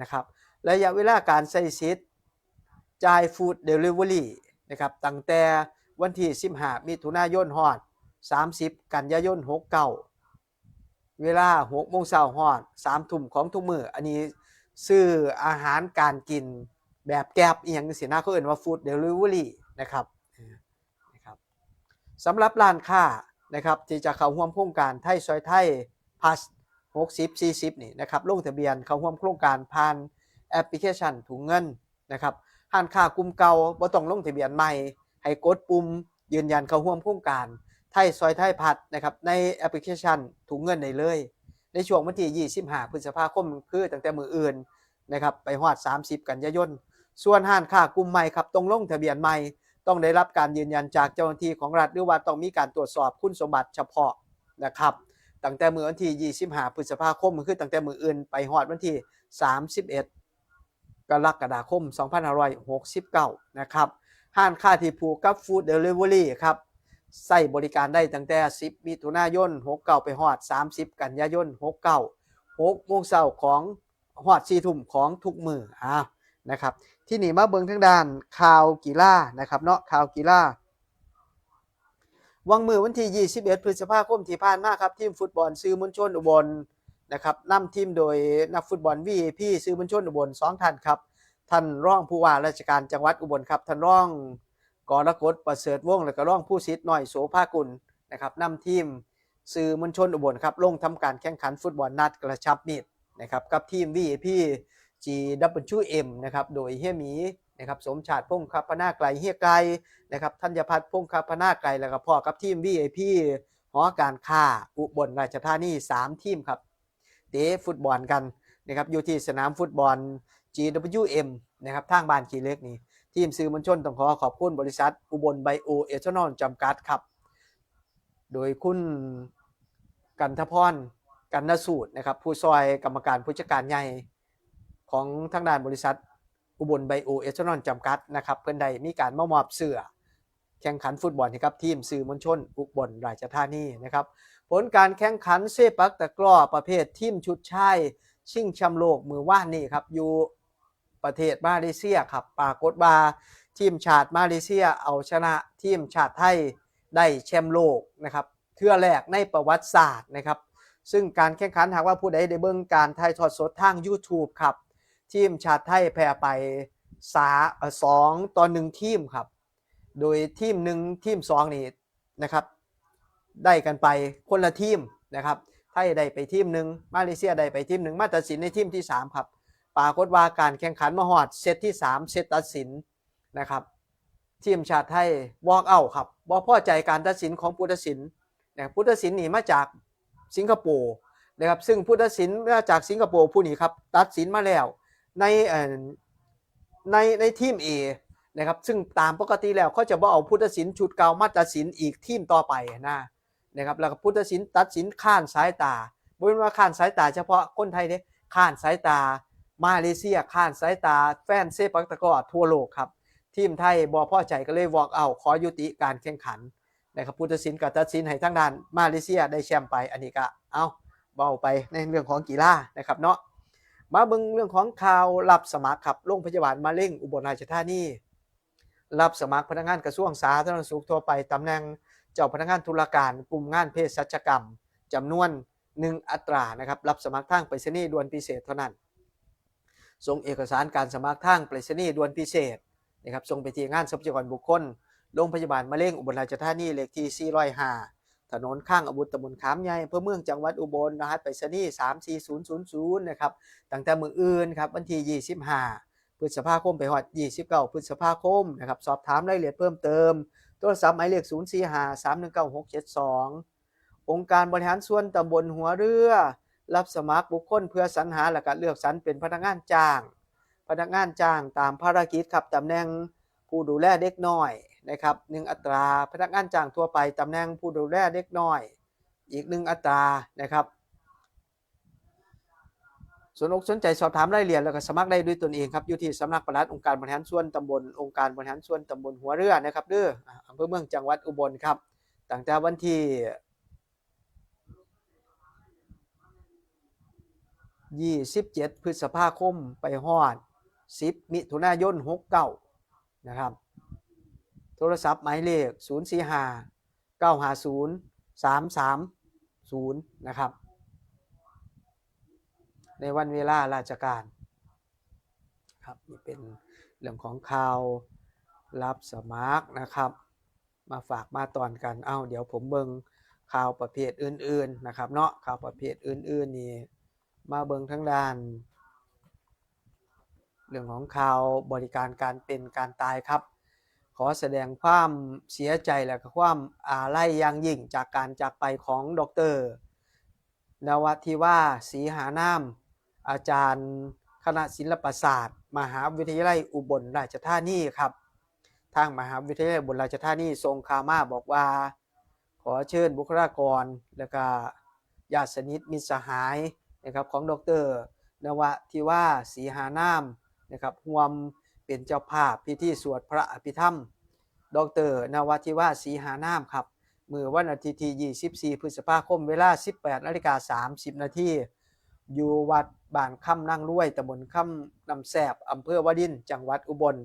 นะครับ ระยะเวลาการใช้สิทธิ์จ่าย Food Delivery นะครับ ตั้งแต่วันที่ สิบห้า มิถุนายน ฮอด สามสิบ กันยายน หกเก้า เวลา หกโมงเช้า ฮอด สามทุ่มของทุกมื้อ อันนี้ซื้ออาหารการกินแบบแกร็บอีหยังจังซี้นะ เขาเอิ้นว่า Food Delivery นะครับ เออ นะครับ สำหรับร้านค้านะครับ ที่จะเข้าร่วมโครงการไทยซอยไทย Plus หกสิบ สี่สิบ นี่นะครับ ลงทะเบียนเข้าร่วมโครงการผ่านแอปพลิเคชันถุงเงินนะครับ ร้านค้ากลุ่มเก่าบ่ต้องลงทะเบียนใหม่ ให้กดปุ่มยืนยันเข้าร่วมโครงการไทยซอยไทยพัดนะครับ ในแอปพลิเคชันถุงเงินได้เลย ในช่วงวันที่ ยี่สิบห้า พฤษภาคม คือตั้งแต่มื้ออื่นนะครับ ไปฮอด สามสิบ กันยายน ส่วนร้านค้ากลุ่มใหม่ครับ ต้องลงทะเบียนใหม่ ต้องได้รับการยืนยันจากเจ้าหน้าที่ของรัฐ หรือว่าต้องมีการตรวจสอบคุณสมบัติเฉพาะนะครับ ตั้งแต่มื้อวันที่ ยี่สิบห้า พฤษภาคม คือตั้งแต่มื้ออื่นไปฮอดวันที่ สามสิบเอ็ด กรกฎาคม สองพันห้าร้อยหกสิบเก้า นะครับ ร้านค้าที่ผูกกับ Food Delivery ครับ ใช้บริการได้ตั้งแต่ สิบ มิถุนายน หกเก้า ไปฮอด สามสิบ กันยายน หกเก้า หกโมงเช้าของ ฮอด สี่ทุ่มของทุกมื้อ อ่า นะครับ ทีนี้มาเบิ่งทางด้านข่าวกีฬานะครับเนาะ ข่าวกีฬา วังมื้อวันที่ ยี่สิบเอ็ด พฤษภาคมที่ผ่านมาครับ ทีมฟุตบอลสื่อมวลชนอุบลนะครับ นำทีมโดยนักฟุตบอล วีไอพี สื่อมวลชนอุบล สอง ท่านครับ ท่านรองผู้ว่าราชการจังหวัดอุบลครับ ท่านรอง กรกฎ ประเสริฐวงศ์ และก็รองภูสิทธิ์ น้อยโสภากุลนะครับ นำทีมสื่อมวลชนอุบลครับ ลงทำการแข่งขันฟุตบอลนัดกระชับมิตรนะครับ กับทีม วีไอพี จีดับเบิลยูเอ็ม นะครับ โดยเฮียหมีนะครับ สมชาติ พงคพนาไกล เฮียไกลนะครับ ธัญพัฒน์ พงคพนาไกล แล้วก็พ้อกับทีม วีไอพี หอการค้าอุบลราชธานี สาม ทีมครับ เตะฟุตบอลกันนะครับ อยู่ที่สนามฟุตบอล จีดับเบิลยูเอ็ม นะครับ ทางบ้านขี้เหล็กนี่ ทีมสื่อมวลชนต้องขอขอบคุณบริษัทอุบลไบโอเอทานอลจำกัดครับ โดยคุณกันทพร กันนสูตรนะครับ ผู้ซอยกรรมการผู้จัดการใหญ่ของทางด้านบริษัทอุบลไบโอเอทานอลจำกัดนะครับ เพิ่นได้มีการมามอบเสื้อแข่งขันฟุตบอลให้กับทีมสื่อมวลชนอุบลราชธานีนะครับ ผลการแข่งขันเซปักตะกร้อประเภททีมชุดชายชิงแชมป์โลกมื้อวานนี้ครับ อยู่ประเทศมาเลเซียครับ ปรากฏว่าทีมชาติมาเลเซียเอาชนะทีมชาติไทยได้แชมป์โลกนะครับ เทื่อแรกในประวัติศาสตร์นะครับ ซึ่งการแข่งขัน หากว่าผู้ใดได้เบิ่งการถ่ายทอดสดทาง YouTube ครับ ทีมชาติไทยแพ้ไป สา เอ่อ สองต่อหนึ่ง ทีมครับ โดยทีมหนึ่ง ทีมสองนี่นะครับ ได้กันไปคนละทีมนะครับ ไทยได้ไปทีมหนึ่ง มาเลเซียได้ไปทีมหนึ่ง มาตัดสินในทีมที่สามครับ ปรากฏว่าการแข่งขันมาฮอดเซตที่สาม เซตตัดสินนะครับ ทีมชาติไทย walk out ครับ บ่พอใจการตัดสินของผู้ตัดสินนะ ผู้ตัดสินนี่มาจากสิงคโปร์นะครับ ซึ่งผู้ตัดสินมาจากสิงคโปร์ผู้นี้ครับ ตัดสินมาแล้วใน เอ่อ ใน ในทีม A นะครับ ซึ่งตามปกติแล้วเขาจะบ่เอาผู้ตัดสินชุดเก่ามาตัดสินอีกทีมต่อไปนะ นะครับ แล้วก็ผู้ตัดสินตัดสินค้านสายตา บ่แม่นว่าค้านสายตาเฉพาะคนไทยเด้ ค้านสายตามาเลเซีย ค้านสายตาแฟนเซปักตะกร้อทั่วโลกครับ ทีมไทยบ่พอใจก็เลย walk out ขอยุติการแข่งขันนะครับ ผู้ตัดสินก็ตัดสินให้ทางด้านมาเลเซียได้แชมป์ไป อันนี้ก็เอาเว้าไปในเรื่องของกีฬานะครับเนาะ มาเบิ่งเรื่องของข่าวรับสมัครครับ โรงพยาบาลมะเร็งอุบลราชธานี รับสมัครพนักงานกระทรวงสาธารณสุขทั่วไป ตำแหน่งเจ้าพนักงานธุรการกลุ่มงานเภสัชกรรม จำนวนหนึ่งอัตรานะครับ รับสมัครทางไปรษณีย์ด่วนพิเศษเท่านั้น ส่งเอกสารการสมัครทางไปรษณีย์ด่วนพิเศษนะครับ ส่งไปที่งานทรัพยากรบุคคล โรงพยาบาลมะเร็งอุบลราชธานี เลขที่ สี่ศูนย์ห้า ถนนข้างอาวุธ ตำบลขามใหญ่ อำเภอเมือง จังหวัดอุบล รหัสไปรษณีย์ สามสี่ศูนย์ศูนย์ศูนย์ นะครับ ตั้งแต่มื้ออื่นครับ วันที่ ยี่สิบห้า พฤษภาคม ไปฮอด ยี่สิบเก้า พฤษภาคมนะครับ สอบถามรายละเอียดเพิ่มเติม โทรศัพท์หมายเลข ศูนย์สี่ห้า สามหนึ่งเก้า หกเจ็ดสอง องค์การบริหารส่วนตำบลหัวเรือ รับสมัครบุคคลเพื่อสรรหาและก็เลือกสรรเป็นพนักงานจ้าง พนักงานจ้างตามภารกิจครับ ตำแหน่งผู้ดูแลเด็กน้อยนะครับ หนึ่งอัตรา พนักงานจ้างทั่วไป ตำแหน่งผู้ดูแลเด็กน้อย อีกหนึ่งอัตรานะครับ สนอกสนใจสอบถามรายละเอียดแล้วก็สมัครได้ด้วยตนเองครับ อยู่ที่สำนักปลัดองค์การบริหารส่วนตำบล องค์การบริหารส่วนตำบลหัวเรือนะครับเด้อ อ่า อำเภอเมือง จังหวัดอุบลครับ ตั้งแต่วันที่ ยี่สิบเจ็ด พฤษภาคม ไปฮอด สิบ มิถุนายน หกเก้า นะครับ โทรศัพท์หมายเลข ศูนย์สี่ห้า เก้าห้าศูนย์ สามสามศูนย์ นะครับ ในวันเวลาราชการครับ นี่เป็นเรื่องของข่าวรับสมัครนะครับ มาฝากมาตอนกัน เอ้า เดี๋ยวผมเบิ่งข่าวประเภทอื่นๆนะครับเนาะ ข่าวประเภทอื่นๆนี่ มาเบิ่งทางด้าน เรื่องของข่าวบริการการเป็นการตายครับ ขอแสดงความเสียใจและก็ความอาลัยอย่างยิ่งจากการจากไปของดอกเตอร์ นวทิวา ศรีหานาม อาจารย์คณะศิลปศาสตร์ มหาวิทยาลัยอุบลราชธานีครับ ทางมหาวิทยาลัยอุบลราชธานีส่งข่าวมาบอกว่า ขอเชิญบุคลากร และก็ญาติสนิทมิตรสหายนะครับ ของดอกเตอร์ นวทิวา ศรีหานามนะครับ ร่วมเป็นเจ้าภาพพิธีสวดพระอภิธรรม ดอกเตอร์ นวทิวา ศรีหานามครับ มื้อวันอาทิตย์ที่ ยี่สิบสี่ พฤษภาคม เวลา สิบแปดนาฬิกาสามสิบนาที อยู่วัดบ้านคำนางรวย ตำบลคำน้ำแซบ อำเภอวาริน จังหวัดอุบล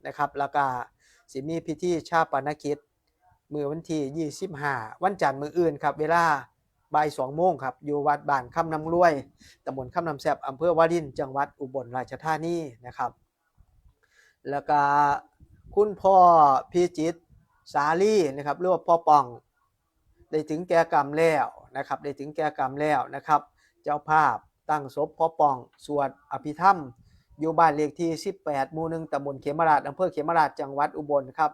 นะครับ แล้วก็สิมีพิธีชาปนกิจ มื้อวันที่ ยี่สิบห้า วันจันทร์มื้ออื่นครับ เวลาบ่ายสองโมงครับ อยู่วัดบ้านคำนางรวย ตำบลคำน้ำแซบ อำเภอวาริน จังหวัดอุบลราชธานีนะครับ แล้วก็คุณพ่อพิจิตรสาลีนะครับ หรือว่าพ่อป่อง ได้ถึงแก่กรรมแล้วนะครับ ได้ถึงแก่กรรมแล้วนะครับ เจ้าภาพตั้งศพพ่อป่อง สวดอภิธรรม อยู่บ้านเลขที่ สิบแปด หมู่หนึ่ง ตำบลเขมราฐ อำเภอเขมราฐ จังหวัดอุบลครับ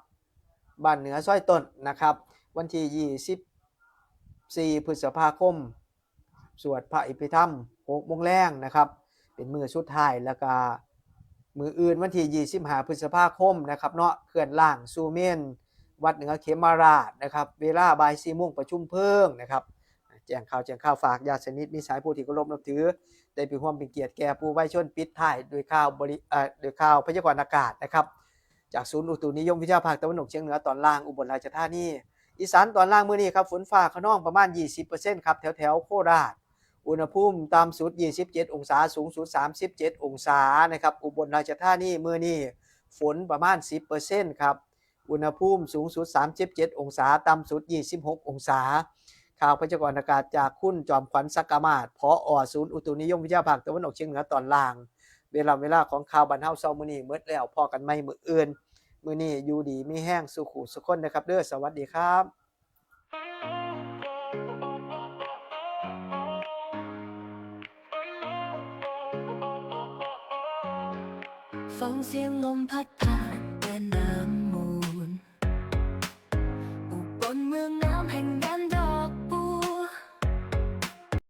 บ้านเหนือซอยต้นนะครับ วันที่ ยี่สิบสี่ พฤษภาคม สวดพระอภิธรรม หกโมงแลงนะครับ เป็นมื้อสุดท้าย แล้วก็มื้ออื่นวันที่ ยี่สิบห้า พฤษภาคมนะครับเนาะ เคลื่อนร่างสู่เมรุวัดเหนือเขมราฐนะครับ เวลาบ่ายสี่โมงประชุมเพลิงนะครับ แจ้งข่าว แจ้งข่าว ฝากญาติสนิทมิตรสหายผู้ที่เคารพนับถือ ได้ไปร่วมเป็นเกียรติแก่ผู้วายชน ปิดท้ายด้วยข่าวบริ เอ่อ ด้วยข่าวพยากรณ์อากาศนะครับ จากศูนย์อุตุนิยมวิทยาภาคตะวันออกเฉียงเหนือตอนล่าง อุบลราชธานี อีสานตอนล่างมื้อนี้ครับ ฝนฟ้าคะนองประมาณ ยี่สิบเปอร์เซ็นต์ครับ แถวแถวโคราช อุณหภูมิต่ำสุด ยี่สิบเจ็ดองศา สูงสุด สามสิบเจ็ดองศานะครับ อุบลราชธานีมื้อนี้ฝนประมาณ สิบเปอร์เซ็นต์ครับ อุณหภูมิสูงสุด สามสิบเจ็ดองศา ต่ำสุด ยี่สิบหกองศา ข่าวพยากรณ์อากาศจากคุณจอมขวัญ ศักดิ์มาศ ผอ.ศูนย์อุตุนิยมวิทยาภาคตะวันออกเฉียงเหนือตอนล่าง เวลา เวลาของข่าวบ้านเฮาเช้ามื้อนี้หมดแล้ว พ้อกันใหม่มื้ออื่น มื้อนี้อยู่ดีมีแฮงสู่คู่สู่คนนะครับเด้อ สวัสดีครับ ฟังเสียงลมพัดผ่าน